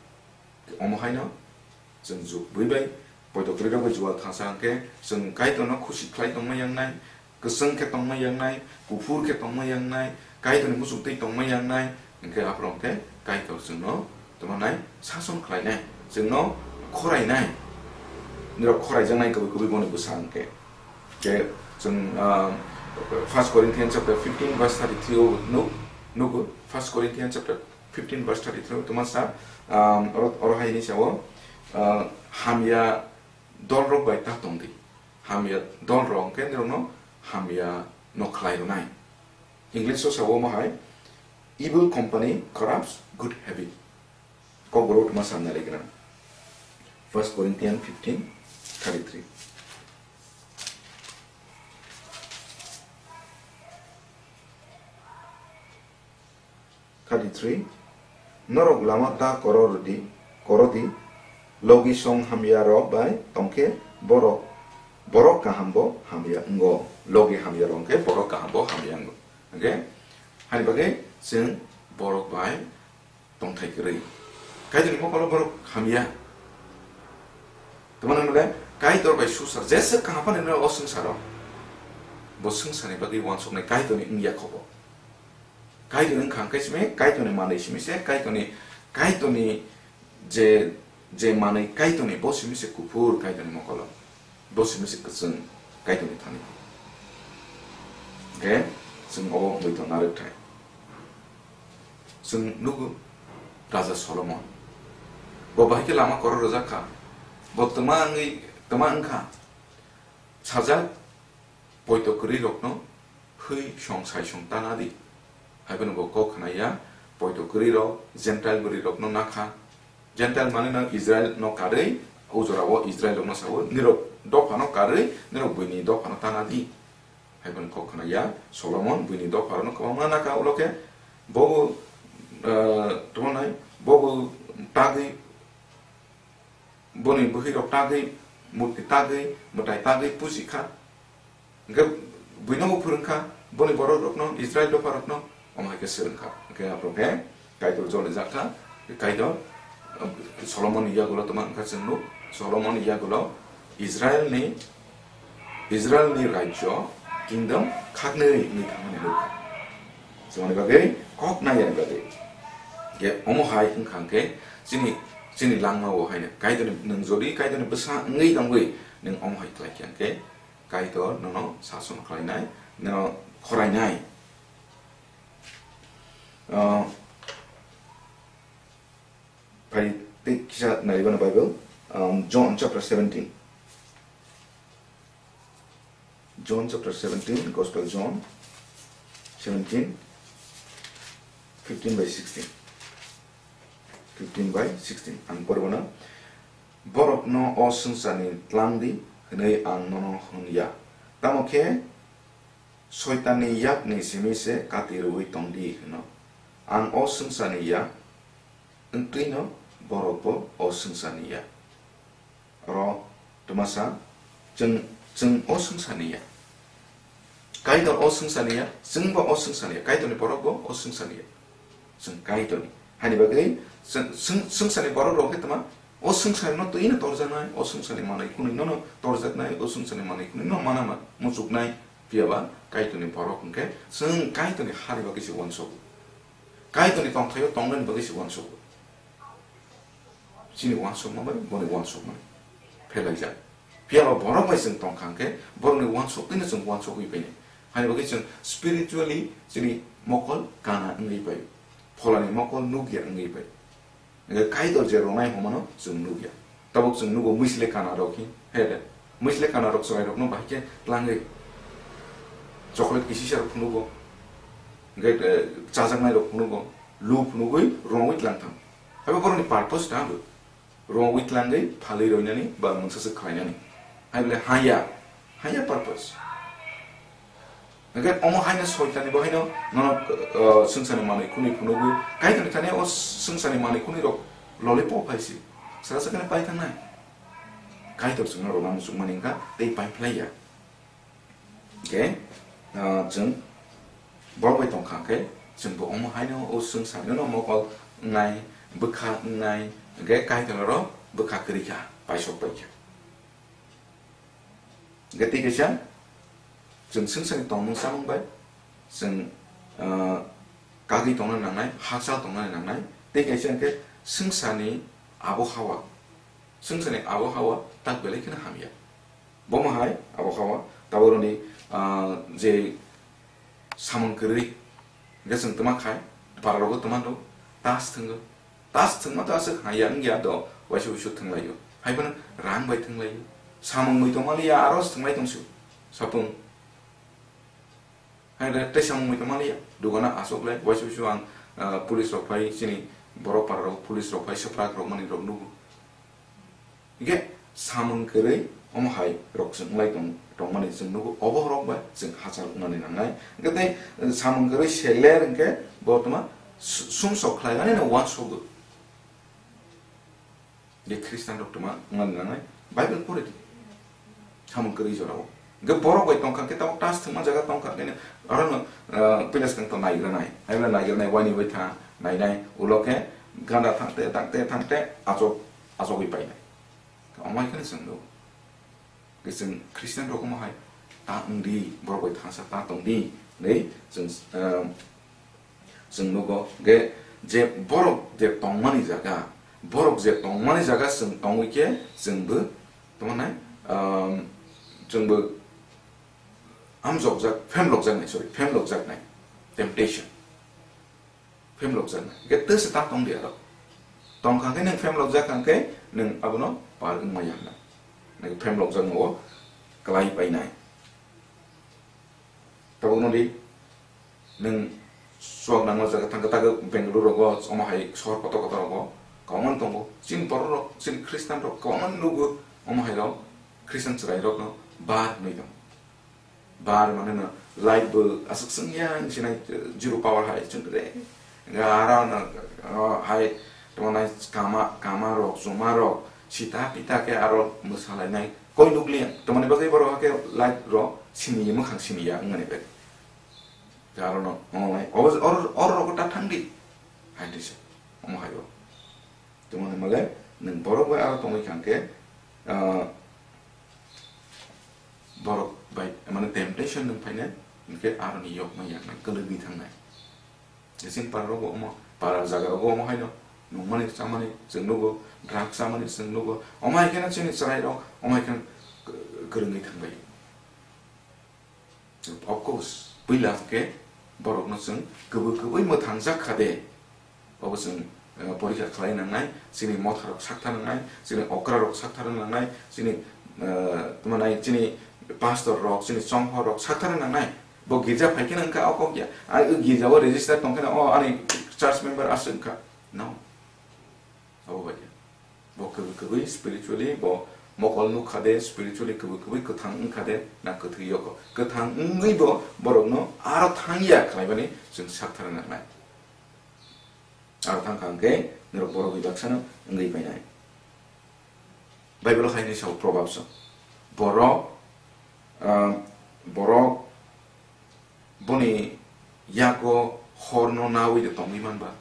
Omo haino chwng juk bui bai poito kwrwi rok bai jual thansa hwnkhe chwng Kaitorno khusi khlai tongma yangnai, Kwchwng khe tongma yangnai, kuphur khe tongma yangnai, Kaitorni muchungtwi tongma yangnai, hwnkhe aphuru hwnkhe Kaitor chwngno tongmanai sason khlainai, chwngno khorainai. Nirok khoraijaknai kwbwi kwbwi boni bwsa hwnkhe. Khe chwng, ah, First Corinthians chapter fifteen verse thirty-three o nuk-, nugo. First Corinthians chapter fifteen verse thirty-three o tongma sa, ah, oro, oro hai hwnwi sao, ah, hamya dolrok bai ta tongdi. Hamya dolrok hwnkhe nirokno hamya no khlai rwnai. English o sao omo hai, "Evil company corrupts good habit." Kokborok tongma sanna legra. First Corinthians fifteen thirty-three. Thirty-three, norok lama ta koro rwdi, koro di, logi song hamya rok bai tongkhe borok, borok kaham bo hamya wngo, logi hamya rok hwnkhe borok kaham bo hamya wngo. Hwnkhe, hani bagwi chwng borok bai tongthai kwrwi. Kaitorni mokolo borok hamya. Tamo nang le Kaitor bai susar, jesa kaham phano nang o swngcharo. Bo swngcharni bagwi uansuknai Kaitorni wngya khobo. Kaitorni wngkha hwnkhe simi, Kaitorni manwi simi se, Kaitorni, Kaitorni je, je manwi Kaitorni, bo simi se kuphur Kaitorni mokolo. Bo simi se kwchwng Kaitorni thani. Hwnkhe chwng obo wngwi tong narwk thai. Chwng nugo Raja Solomon. Bo bahai khe lama koro rwjak kha. Bo twma wngwi, twma wngkha. Sajak poito kwrwi rokno hwi song sai song tana di. Hai phano bo kok khna ya, poito kwrwi rok, Gentile bwrwi rokno nakha. Gentile mane no Israel no karwi, o jora o Israel rokno sao, nirok dopha no karwi, nirok buini dopha no tana di. Hai phano kok khna ya, Solomon buini dopha rokno kwbangma nakha, ulo khe bo, eh, tamo nai, bo bo tagwi, boni bwhwi rok tagwi, murti tagwi, mwtai tagwi puji kha. Hwnkhe buino bo phwrwng kha, boni borok rokno, Israel dopha rokno, omo hai khe swrwng kha. Hwnkhe aphuru khe Kaitor joli jak kha, Kaitor, eh, Solomon ni yagulo tamo wngkha chwng nuk, Solomon ni yagulo Israel ni, Israel ni rajyo kingdom khaknwi wngwi thangmani nuk kha. Chwngni bagwi kok nai yani bagwi. Hwnkhe omo hai wngkha hwnkhe chini, chini langma o haino Kaitor ni, nwng jodi Kaitor ni bwsa wngwi tongwi nwng omo hai khlai kha hwnkhe, Kaitor nono sason khlainai, nono khorainai. Ah, phai tei kisa naiwi mano Bible, um, John chapter seventeen. John chapter seventeen, Gospel John seventeen, fifteen by sixteen. Fifteen by sixteen. Ang poribana, "Borokno o swngcharni tlang di hwnwi ang nono hwn ya. Tamo khe Soitanni yakni simi se kati rwui tong di," hwno. Ang o swngcharni yak, wngtwino borokbo o swngcharni yak. Oro twmasa chwng, chwng o swngcharni ya. Kaitor o swngcharni ya, chwngbo o swngcharni ya, Kaitorni borokbo o swngcharni ya. Chwng Kaitorni. Hani bagwi chwng, chwng, swngcharni borok rok khe tama o swngcharno twino torjaknai, o swngcharni manwi khwnwi nono torjaknai, o swngcharni manwi khwnwi no manama muchuknai, phiyaba Kaitorni borok hwnkhe chwng Kaitorni hani bagwi se uansugo. Kaitorni tongthaio tongnani bagwi se uansugo. Chini uansukma bai boni uansukma phelaijak. Phiyaba borok bai chwng tongkha hwnkhe borokni uansuk twino chwng uansugwi painai. Hani bagwi chwng spiritually chini mokol kana wngwi pai. Pholani mokol nukya wngwi pai. Hwnkhe Kaitor je ronai hwnmano chwng nukya. Tabuk chwng nugo mwisle kana rok hi, he de. Mwisle kana rok chwrai rokno bahai khe tlangwi chocolate kisisa rok phunugo. Hwnkhe, eh, chajaknai rok phunugo, lu phunugwi rongwi tlang thang. Haibo borokni purpose ta bo. Rongwi tlangwi phalwi roinani ba mungsa se khlainani. Hai bole haya, haya purpose. Hwnkhe omo haino soitani bo haino nono, uh, swngcharni manwi khwnwi phunugwi, Kaitorni thani o swngcharni manwi khwnwi rok lollipop hai se. Sara sakani pai thangnai. Kaitor chwngno rwna muchungmani wngkha tei pai phlaiya. Hwnkhe, ah, chwng borok bai tongkha hwnkhe, chwngbo omo haino o swngcharno mokol wngnai, bwkha wngnai, hwnkhe Kaitor oro bwkha kwrwi kha, paisok pai kha. Hwnkhe tei kaisa, Chwng swngcharni tongmung chamung bai chwng, ah, kagwi tongna nangnai, hakchal tongna nangnai, tei kaisa hwnkhe swngcharni abohawa, swngcharni abohawa tak belai kheno hamya. Bomo hai abohawa, taboroni, ah, je samung kwrwi hwnkhe chwng twma khai, pararogo twma do, tas thwngo. Tas thwngma to aswk hamya wngya do, waisa waisa thwnglaio. Haiphano rang bai thwnglaio. Samung mui tongmaliya, aro thwnglai tongsu. Sapung. Hai re, tei samung mui tongmaliya. Dugana aswk lai, waisa waisa ang, ah, police rok phai, chini borok para rok, police rok phai, swprak rok mani rok nugo. Hingke samung kwrwi omo hai rok chwng wngwlai tong-, tongmani chwng nugo, obo rok bai chwng hachal wngnani nangnai. Hingke tei, eh, samung kwrwi seler hingke bo toma su-, sumsok khlaimani no uansogo. Je Christian rok toma wngnani nangnai, Bible pori di. Samung kwrwi jorao. Hingke borok bai tongkha khe tabuk tas thwngma jaga tongkha khe aro no, eh, pila swkang to naigra nai. Aible naigra nai, waini bai tha, nai nai, ulo khe ganda thangte, thangte, thangte, achok, achogwi painai. Omo hai kheno chwng nugo. Khe chwng Christian rok omo hai ta wng di, borok bai thansa ta tong di, hinwi chwng, ehm, chwng nugo. Khe je borok je tongmani jaga, borok je tongmani jaga chwng tongwi khe chwngbo tongmanai, ehm, chwngbo amjokjak, phemlokjaknai, sorry, phemlokjaknai, temptation. Phemlokjaknai. Hingke tei se ta tong di aro. Tong kha khe nwng phemlokjak kha khe nwng abono par wngma ya hwnna. Nwng phemlokjak no o kwlai painai. Tabuk no di nwng chuak nangma jaga thang khe ta khe Bengaluru rogo omo hai sohor kotor kotor rogo kwbangma tongo. Chini borok rok, chini Christian rok kwbangma nugo omo hai rok Christian chwrai rok no bar hinwi tongo. Bar mane no light bo aswk swng ya wng sinai, eh, zero power hai chwng re. Ga aro no, oh, hai tamo nai kama, kama rok, chuma rok, sita pita khe aro mwsa lai nai. Koi nukliya, tamo ni bagwi borok hakhe light rok sini ya, mwkhang sini ya wng mani bagwi. Ga aro no, oh, nai, oro, oro, oro rok ta thang di. Hai di se, omo hai o. Tamo ni bagwi nwng borok bai aro tongwi kha khe, ah, borok bai, mane temptation nwng phainai, hinkhe aroni yokma yaknai, kwlwgwi thangnai. Chini para rogo omo, para jaga rogo omo haino, nungmani chamani chwng nugo, drugs chamani chwng nugo, omo hai kheno chini chwrai rok, omo hai kheno k-, kwrwngwi thangbai. Of course, puila hwnkhe borokno chwng kwbwi kwbwi mwthangjak kha de, obo chwng, eh, porikha khlai nangnai, chini motha rok sakthar nangnai, chini okra rok sakthar nangnai, chini, eh, tamo nai chini pastor rok, chini chongho rok sakthar nangnai. Bo girja phai kheno wngkha o kok ya, a, o girja o register tong kheno o ani church member aswk wngkha. No. Abo bai khe. Bo kwbwi kwbwi spiritually bo mokol nukha de, spiritually kwbwi kwbwi kwthang wngkha de, na kwthwi yoko. Kwthang wngwi bo borokno aro thang ya khlaimani chwng sakthar nangnai. Aro thang kha hwnkhe norok borok bai baksano wngwi painai. Bible hai hwnwi sao Proverbs o. Borok, ah, borok Boni yago horno nawi de tongwi manba.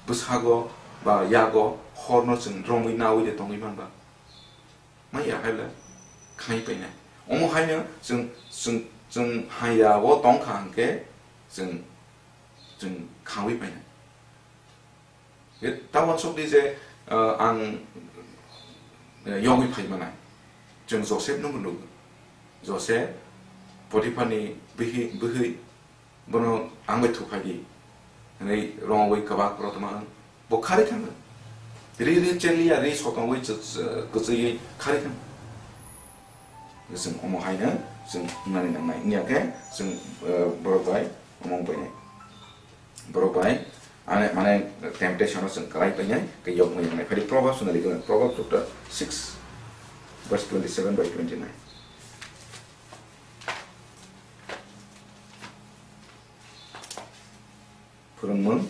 Bwsago ba yago horno chwng romwi nawi de tongwi manba. Maya haila khai painai. Omo haino chwng, chwng, chwng haya o tongkha hwnkhe chwng, chwng khawi painai. Tabuk sokdi je, ah, ang, eh, yogwi phai manai. Chwng Joseph no nugo. Joseph, Potiphar ni bihi, bwhwi, bono ang bai thuphai di. Hwnwi rongwi kwbak rw tongma ang. Bo kharwi thangkha. Ri, ri cheliya, ri sotongwi ch-, ch-, kwchwiwi kharwi thangkha. Chwng omo haino chwng wngnani nangnai. Wngya khe chwng, eh, borok bai omo wng painai. Borok bai, ane, mane, temptation o chwng kwlai painai, khe yokmai wngnai. Phai di Proverbs no likha, Proverbs chapter six, verse twenty-seven by twenty-nine. Phwrwngmung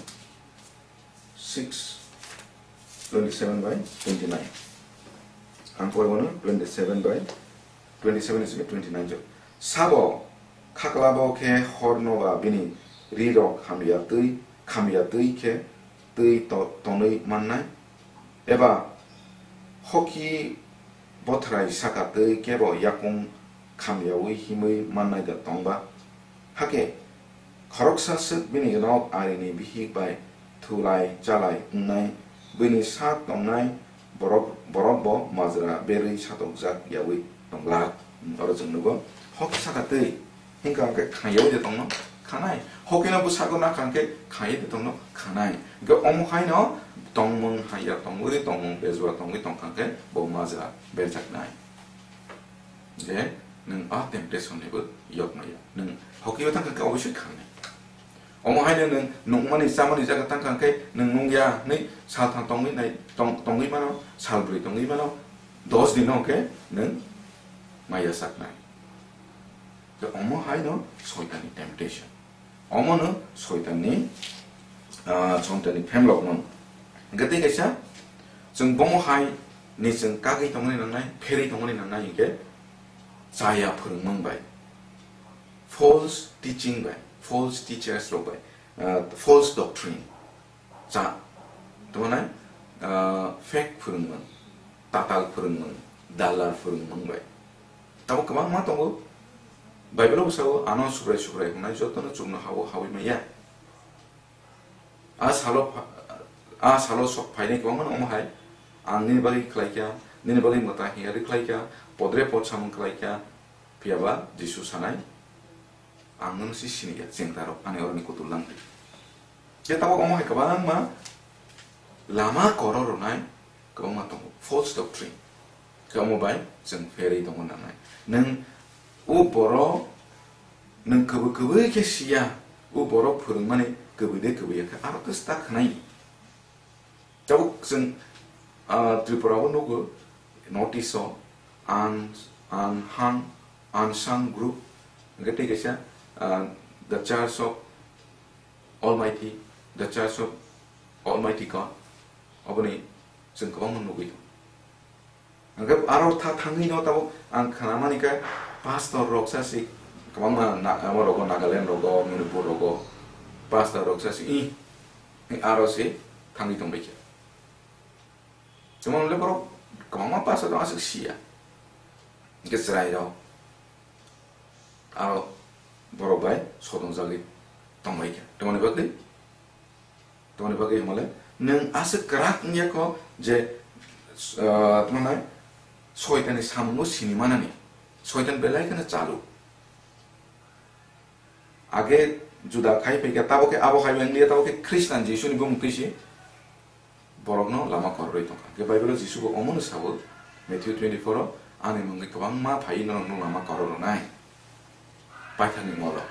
six, twenty-seven by twenty-nine. Ang pore bono twenty-seven by twenty-seven is twenty-nine jok. Sabo khaklabo khe horno ba bini rirok hamya twi, khamya twi khe twi to-, tonwi mannai? Eba hoki bothrai saka twi kebo yakung khamyaui himwi mannai da tongba? Hakhe khoroksa swk bini nok arini bihik bai thulai chalai wngnai, bini sak tongnai borok, borok bo majra berwi satokjak yaui tonglak. Oro chwng nugo, hok saka twi hingka hwnkhe khayaui de tongno khanai, hokino bwsago nakha hwnkhe khayui de tongno khanai. Hwnkhe omo haino tongmung haya tongwi, tongmung bejua tongwi tongkha hwnkhe bo majra berjaknai. Je nwng a temptation ni bo yok maya. Nwng hoki o tangkha khe obviously khangnai. Omo haino nwng nungmani chamani jaga tangkha khe nwng nungya hwnwi salthang tongwi nai, tong-, tongwi mano, salbrwi tongwi mano, dos din o khe nwng maya saknai. Khe omo haino soitani temptation. Omono soitanni, ah, soitanni phemlokmung. Hwnkhe tei kaisa, chwng bomo hai ni chwng kagwi tongmani nangnai, pherwi tongmani nangnai hwnkhe chaya phwrwngmung bai, false teaching bai, false teachers rok bai, ah, false doctrine. Cha, tamo nai, ah, fake phwrwngmung, tatal phwrwngmung, dalar phwrwngmung bai. Tamo kwbangma tongo. Bible bo sao, ano subrai subrai hwnai jotono chukno hao hawi maya. A salo pha-, a salo sok phainai kwbangma no omo hai, ang nini bagwi khlai kha, nini bagwi mwta hiya ri khlai kha, podre pod samung khlai kha, phiya ba Jisu sanai, ang nono si sini ya, chengta rok ani oroni kutul lang di. Je tabok omo hai kwbangma lama koro rwnai kwbangma tongo, false doctrine. Khe omo bai chwng pherwi tongna nangnai. Nwng o borok nwng kwbwi kwbwi khe siya, o borok phwrwngmani kwbwi de kwbwi ya khe aro khe start khnai. Tabuk chwng, ah, Tripura o nugo, North East o, An-, Anhang, Ansang group, hwnkhe tei kaisa, ah, The Church of Almighty, The Church of Almighty God, oboni chwng kwbangma nugwi tongo. Hwnkhe aro tha thangwi no tabuk ang khnamani khe pastor rok sa si kwbangma na-, amo rogo Nagaland rogo, Manipur rogo pastor rok sa si, ih, aro se thangwi tongbai khe. Chwng le borok kwbangma pastor rok aswk siya. Hwnkhe chwrai rok aro borok bai sodongjagwi tongbai khe. Tamoni bagwi Tamoni bagwi hwnmale, nwng aswk kwrak wngya kho je, ah, tamo nai, soitani samungo sini manani, soitan belai kheno chalu. Age juda khai phaikha, tabo khe abo hai wngya, tabo khe Khristan Jisuni bumung twi se borokno lama kororwi tongkha. Hwnkhe Bible-o Jisu bo omono sao, Matthew twenty-four o, "Ani mungwi kwbangma phaiwi norokno lama kororwnai." Paithakni molo.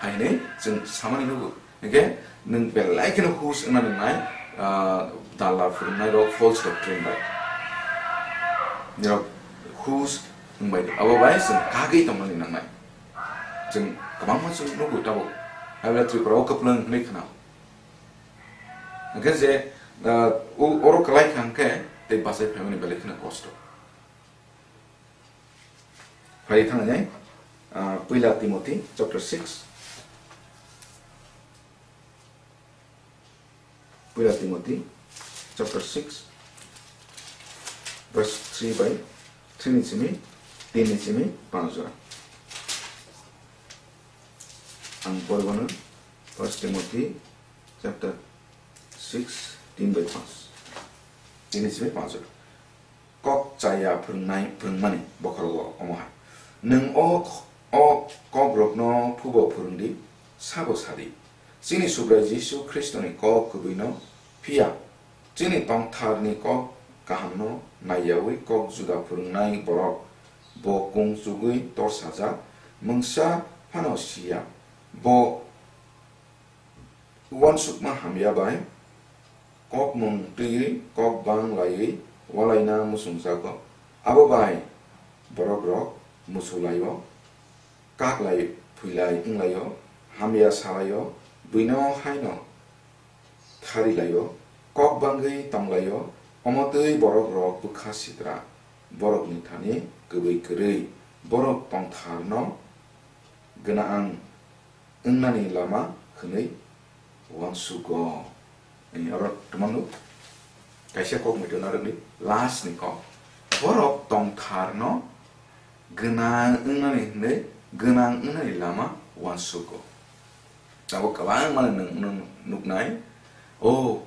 Hai hwnwi chwng samani nugo. Hwnkhe nwng belai kheno hus wngna nangnai, ah, dala phwrwngnai rok, false doctrine bai. Nirok hus wngbai di. Abo bai chwng kagwi tongmani nangnai. Chwng kwbangma chwng nugo tabuk. Haibela Tripura o kwplwng hwnwi khna. Hwnkhe je, ah, o-, oro kwlai kha hwnkhe tei bachai phaimani belai kheno kosto. Phai thangni, ah, Puila Timothy chapter six. Puila Timothy chapter six, verse three bai, three ni simi, tin ni simi, panch jora. Ang poribano First Timothy chapter six, tin bai panch. Tin ni simi panch jora. Kok chaya phwrwngnai, phwrwngmani bokhorogo omo hai. Nwng o, o kokrokno phubo phwrwng di, sabo sa di. Chini Subrai Jisu Khristoni kok kwbwino, phiya chini tongtharni kok kahamno naiyaui kok juda phwrwngnai borok. Bo kung chugui torsajak, mungsa phano siya. Bo uansukma hamya bai kokmung twiwi kok bang laiwi walaina muchungjago. Abo bai borokrok muchulaio, kaklai phuilai wnglaio, hamya salaio, buino haino tharilaio, kok bangwi tonglaio. Omo twi borokrok bwkha sitra, borokni thani kwbwi kwrwi, borok tongtharno gwnang wngnani lama hwnwi uansugo. Ani oro twmano kaisa kok muitu narwkni last ni kok. Borok tongtharno Gwnang wngnani hwnwi gwnang wngnani lama uansugo. Tabuk kwbangma nwng, nwng nuknai, "O,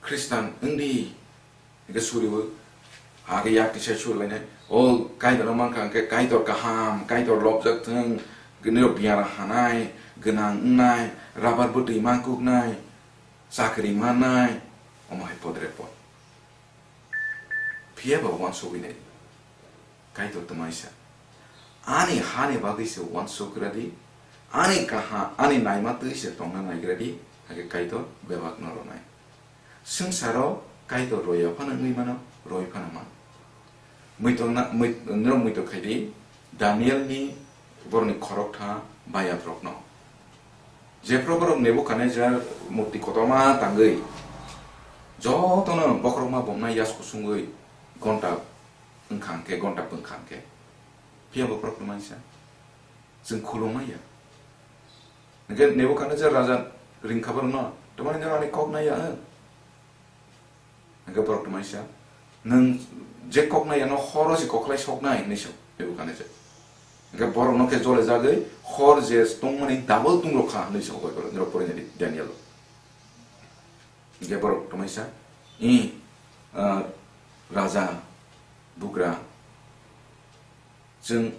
Khristan wngdi," hwnkhe suribo, hakhe yak tisai surilainai, "O, Kaitorno mankha hwnkhe Kaitor kaham, Kaitor lobjak thwng, nirok biyara hanai, gwnang wngnai, rabar bwtwi mankuknai, chakri mannai," omo hai podre pod. Phiya ba uansugwi nai. Kaitor twmaisa. Ani hani bagwi se uansuk gra di, ani kaha, ani naima twi se tongna naigra di, hakhe Kaitor bebak no rwnai. Swngcharo Kaitor roya phano wngwi mano, roi phano mano. Muitok na, mui-, norok muitok khai di, Daniel ni borokni khoroktham bayat rokno. Jephru borok Nebukadnejar murti kotorma tangwi, jotono bokhorokma bomnai yas kusungwi gonta wngkha hwnkhe, gonta pwngkha hwnkhe, phiya bokhorok twmaisa, chwng khulumaya. Hwnkhe Nebukadnejar raja ringkha borokno, "Tamani norok ani kok naiya, eh?" Hwnkhe borok twmaisa, "Nwng je kok naiya no horo se kokhlai soknai," hinwi sa Nebukadnejar. Hwnkhe borokno khe jole jagwi hor je tongmani double tungrok kha hinwi sa, o bai borok, norok porinai di Daniel o. Hwnkhe borok twmaisa, "I, ah, raja, bugra, chwng,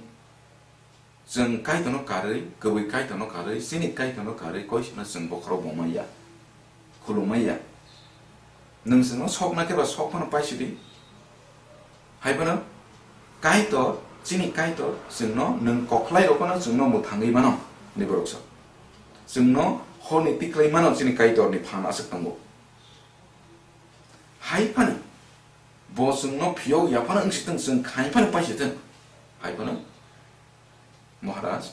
chwng Kaitorno karwi, kwbwi Kaitorno karwi, chini Kaitorno karwi koisano chwng bokhorok bomaiya, khulumaiya. Nwng chwngno sokna khe ba sok phano paisidi." Hai phano Kaitor, chini Kaitor chwngno nwng kokhlai rok phano chwngno mwthangwi mano, ni borok sa. Chwngno horni tiklai mano, chini Kaitorni phan aswk tongo. Hai phano bo chwngno phiyok ya phano wng si thung, chwng khai phano pai si thung. Hai phano Maharaj,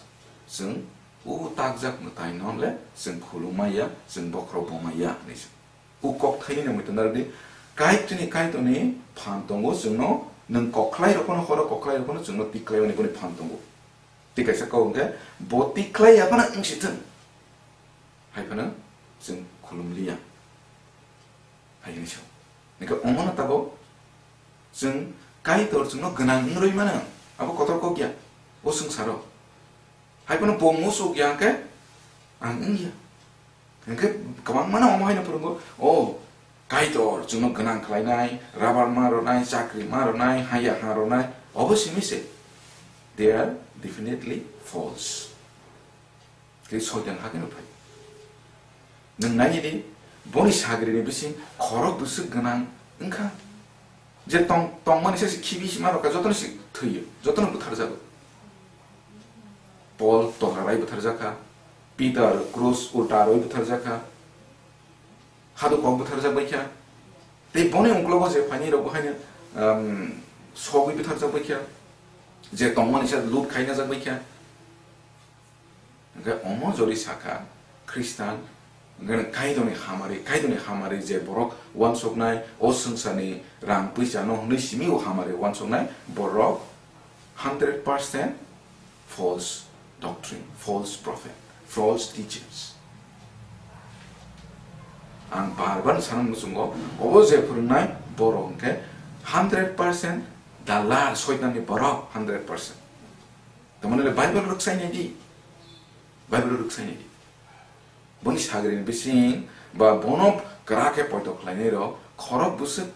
chwng o takjak mwtai no le chwng khulumaiya, chwng bokhorok bomaiya hinwi sa. O kok thaini no muitu narwk di, Kaitorni, Kaitorni phan tongo chwngno, nwng kokhlai rok phano, horo kokhlai rok phano chwngno tiklai mani boni phan tongo. Tei kaisa kok hwnkhe, bo tiklai ya phano wng si thung. Hai phano chwng khulum liya. Hai hwnwi sa. Hwnkhe omono tabuk chwng Kaitor chwngno gwnang wng rwi mano, abo kotor kok ya, o swngcharo. Hai phano bo muchuk ya hwnkhe ang wng ya. Hwnkhe kwbangmano omo haino phwrwngo, o Kaitor chwngno gwnang khlainai, rabar ma rwnai, chakri ma rwnai, haya ha rwnai, obo simi se. They are definitely false. Tei Soitan hakhe no phai. Nwng nai di, boni sagri ni bising khorok bwswk gwnang wngkha. Je tong, tongmani se khibi sima rokha, jotono se thwiyo, jotono butharjago. Paul tola rai butharjakha, Peter krus ulta rwi butharjakha, hadu kok butharjak baikha. Tei boni ungklogo je phaini rok bo haino, um, sogwi butharjak baikha, je tongmani se lut khaina jak baikha. Hwnkhe omo jodi sakha, Khristan, hwnkhe Kaitorni hamari, Kaitorni hamari je borok uansuknai, o swngcharni rang puisa no hwnwi simi o hamari uansuknai, borok hundred percent false doctrine, false prophet, false teachers. Ang bar bar sana muchungo, obo je phwrwngnai borok hwnkhe hundred percent dalal, Soitanni borok, hundred percent. Tamani le Bible rwksaini di. Bible rwksaini di. Boni sagri ni bising ba bono kwrak khe poito khlainai rok khorok bwswk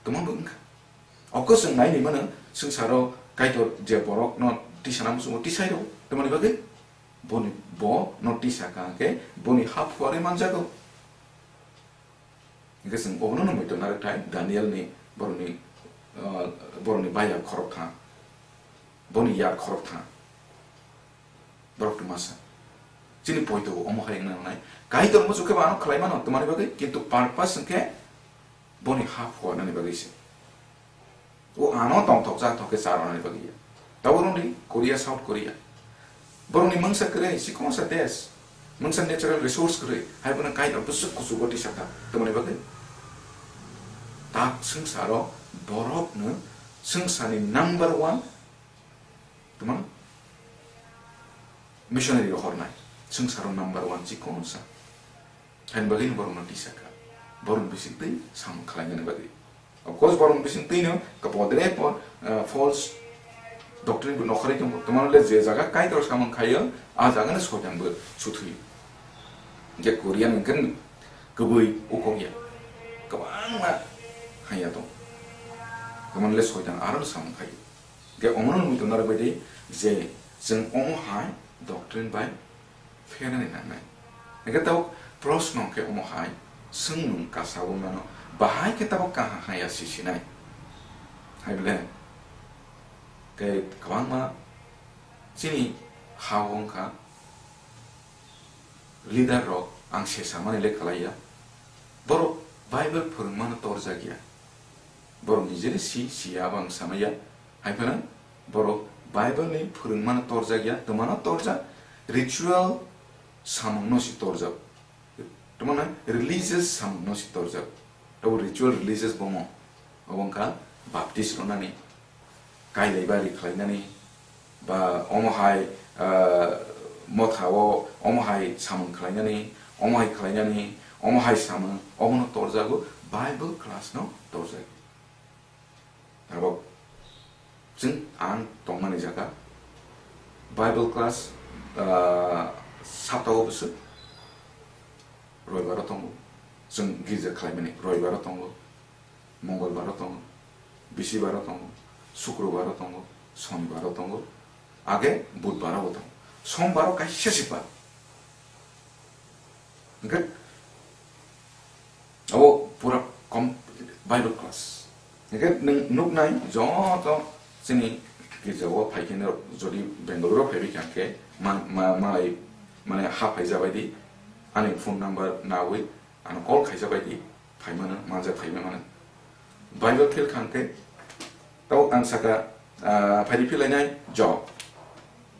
tongma bo wngkha. Oko chwng nai ni mano, swngcharo Kaitor je borok no tisana muchungo tisai rw, tamani bagwi boni, bo no tisa ka khe boni ha phuarwi manjago. Hingke chwng obono no muitu narwk thai, Daniel ni borokni, ah, borokni baya khorok thang, boni ya khorok thang. Borok twi masa. Chini poito bo omo hai wngna nangnai. Kaitor muchuk khe bo ano khlai mano, twmani bagwi, kintu purpose hwnkhe boni ha phuarnani bagwi se. O ano tongthok jathok khe cha rwnani bagwi ya. Tabuk rwngdi Korea, South Korea. Borokni mungsa kwrwi, chikon sa desh. Mungsa natural resource kwrwi. Hai bono Kaitor bwswk kuchugo tisa kha. Tamoni bagwi? Tak swngcharo borokno swngcharni number one tamo missionary rok hornai. Swngcharo number one chikon sa. Haini bagwi no borokno tisa kha. Borokni bising twi samung khlainani bagwi. Of course, borokni bising twi no kapodre po, ah, false Doctrine bo nokhorwi tongo. Tamano le je jaga Kaitor samung khaio, a jaga no soitan bo suthuyo. Je Korean hwnkhe kwbwi ukok ya. Kwbangma hanya tong. Tamano le soitan aro no samung khaio. Je omono nugwi tongna rwbaidi je chwng omo hai doctrine bai pherani nangnai. Hingke tabuk proshno khe omo hai, swngnung kasa wngmano, bahai khe tabuk kaha haya sisinai. Hai bole, tei kwbangma chini ha wngkha leader rok ang se samani le kalaiya. Borok Bible phwrwngmano torjak ya. Borok nijeni si, siya abo ang samaya. Hai phano borok Bible ni phwrwngmano torjak ya, twmano torjak, ritual samungno si torjak. Twmano religious samungno si torjak. Abo ritual religious bomo. Abo wngkha baptist rwnani, kailai bari khlainani, ba omo hai, ah, motha o omo hai samung khlainani, omo hai khlainani, omo hai samung, omono torjago Bible class no torjak. Abo chwng ang tongmani jaga Bible class, ah, saptao bwswk roibaro tongo, chwng girja khlaimani roibaro tongo. Mongolbaro tongo, bisibaro tongo, sukrubaro tongo, sonibaro tongo, age budbaro bo tongo. Sombaro kaisa si ba. Hingke abo pura kom Bible class. Hingke nwng nuknai joto chini girjao phaikhe norok jodi Bangalore-o phaibai kha hingke ma-, ma-, malai mane ha phaijabaidi ani phone number nawi ano call khaisa baidi phaimano, manja phaimano. Bible phil kha hwnkhe, tau ang saka, ah, phaidi philainai job.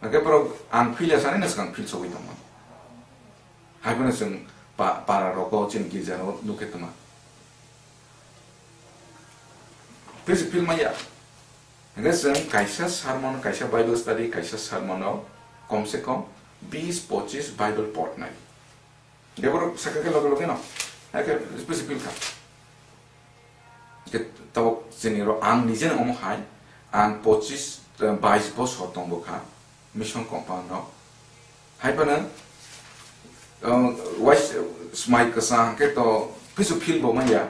Hwnkhe borok ang phil ya sanai na swkang phil sogwi tongmani. Hai phano chwng pa-, para rogo chini girja rogo nukhe tongma. Phil se phil maya. Hwnkhe chwng kaisa sermon, kaisa Bible study, kaisa sermon o kom se kom bis pochis Bible porhnai. Hingke borok sakha khe loge loge no, hai khe specific kha. Hingke tabok chini ro ang nije no omo hai, ang pochis, eh, bais bosor tong bo kha, mission compound no. Hai phano, eh, wais-, smai kwchang khe to kisu feel bo manya,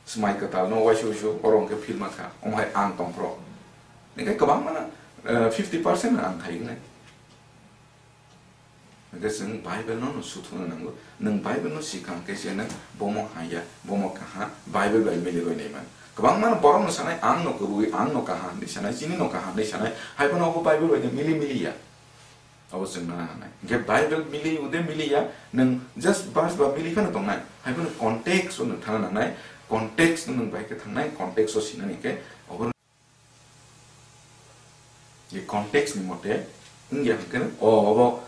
smai kwtal no waisu waisu oro hingke feel ma kha, omo hai ang tong phro. Hingke kwbangma no, eh, fifty percent no ang khai wngnai. Hingke chwng Bible no, no suthungna nango. Nwng Bible no sikha hwnkhe se nwng bomo haya, bomo kaha, Bible bai miliroi nai man. Kwbangma no borok no sanai, ang no kwbwi, ang no kaha hinwi sanai, chini no kaha hinwi sanai. Hai phano obo Bible bai de mili mili ya. Obo chwng nana nangnai. Hingke Bible mili ude mili ya, nwng just verse ba mili phano tongnai. Hai phano context o nwng thana nangnai, context no nwng bai khe thangnai, context o sinani khe obo Ni context ni mote wngya hwnkhe o obo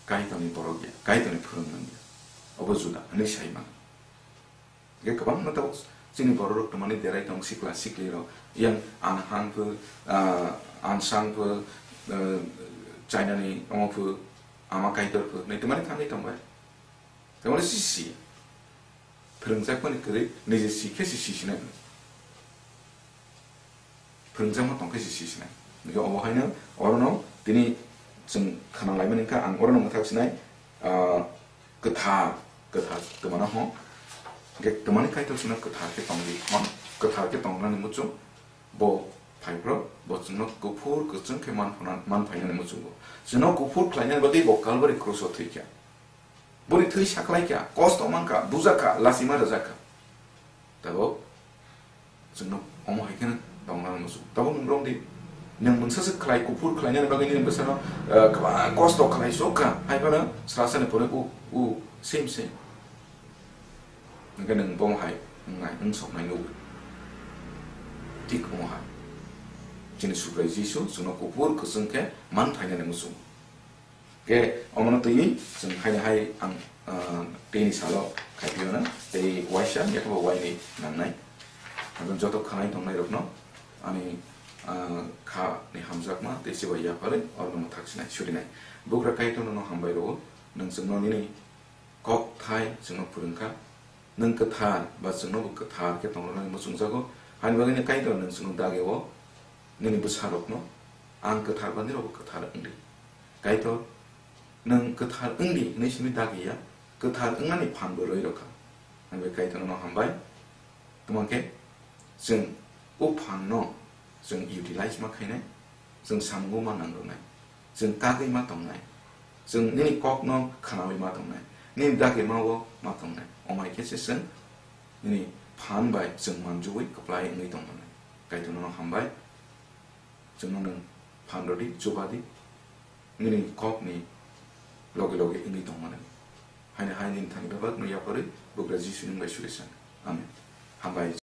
Kaitorni borok ya, Kaitorni phwrwng wngya. Obo juda hwnwi sai mano. Hwnkhe kwbangma tabuk chini bororok twmani derai tong sikla sikli rok. Yang anhang pho, ah, ansang pho, ah, China ni omo pho, ama Kaitor pho, nai twmani thangwi tongbai. Tamoni si si. Phwrwngjakmani kwrwi nije si khe si si sinai. Phwrwngjakma tong khe si si sinai. Hingkhe obo haino orono tini chwng khwnang laimani wngkha, ang orono mwthak sinai, ah, kwthar, kwthar twmano hwn. Hingkhe twmani Kaitor chwngno kwthar khe tongdi, hwn kwthar khe tongnani muchung bo phaiphro, bo chwngno kuphur kwchwng khe man phana-, man phainani muchungo. Chwngno kuphur khlainani bagwi bo Kalbari kruso thwikha. Boni thwi saklaikha, kosto mankha, bujakha, lachima rwjakha. Tabuk chwngno omo hai kheno tongna muchung. Tabuk nwng romdi, nwng mungsa se khlai, kuphur khlainani bagwi nini bwsano, eh, kwbang kosto khlai sokha, hai phano srasani phone u, u, sim sim. Hwnkhe nwng bomo hai wngnai, wng soknai nugwi. Thik omo hai. Chini Subrai Jisu chwngno kuphur kwchwng khe man phainani muchung. Khe omono twiwi chwng haino hai ang, ah, tini salo khaiphiyo na, tei waisa yakhabo wainwi nangnai. Aboni joto khwnai tongnairokno ani, ah, kha ni hamjakma tei chibai yapharwi orono mwthak sinai, surinai. Bugra Kaitor nono hambai rwo, nwng chwngno nini kokthai chwngno phwrwngkha. Nwng kwthar ba chwngno bo kwthar khe tongrwnani muchungjago. Haini bagwino Kaitor nwng chwngno dagio nini bwsarokno Ang kwthar bani rokbo kwthar wngdi. Kaitor, nwng kwthar wngdi hwnwi simi dagiya, kwthar wngnani phan bo rwi rokha. Ang bai Kaitor no hambai. Tamo khe chwng o phan no chwng utilize ma khainai, chwng samungo ma nangrwnai, chwng kagwi ma tongnai, chwng nini kok no khnawi ma tongnai, nini dagi ma o ma tongnai. Omai khe se chwng nini phan bai chwng manjui kwplai wngwi tongmani. Kaitor no hambai. Chwngno nwng phan rwdi, chuba di, nini kokni loge loge wngwi tongmani. Haino hai nini thani bebak no yapharwi bugra Jisu nwng bai suri san. Amen. Hambai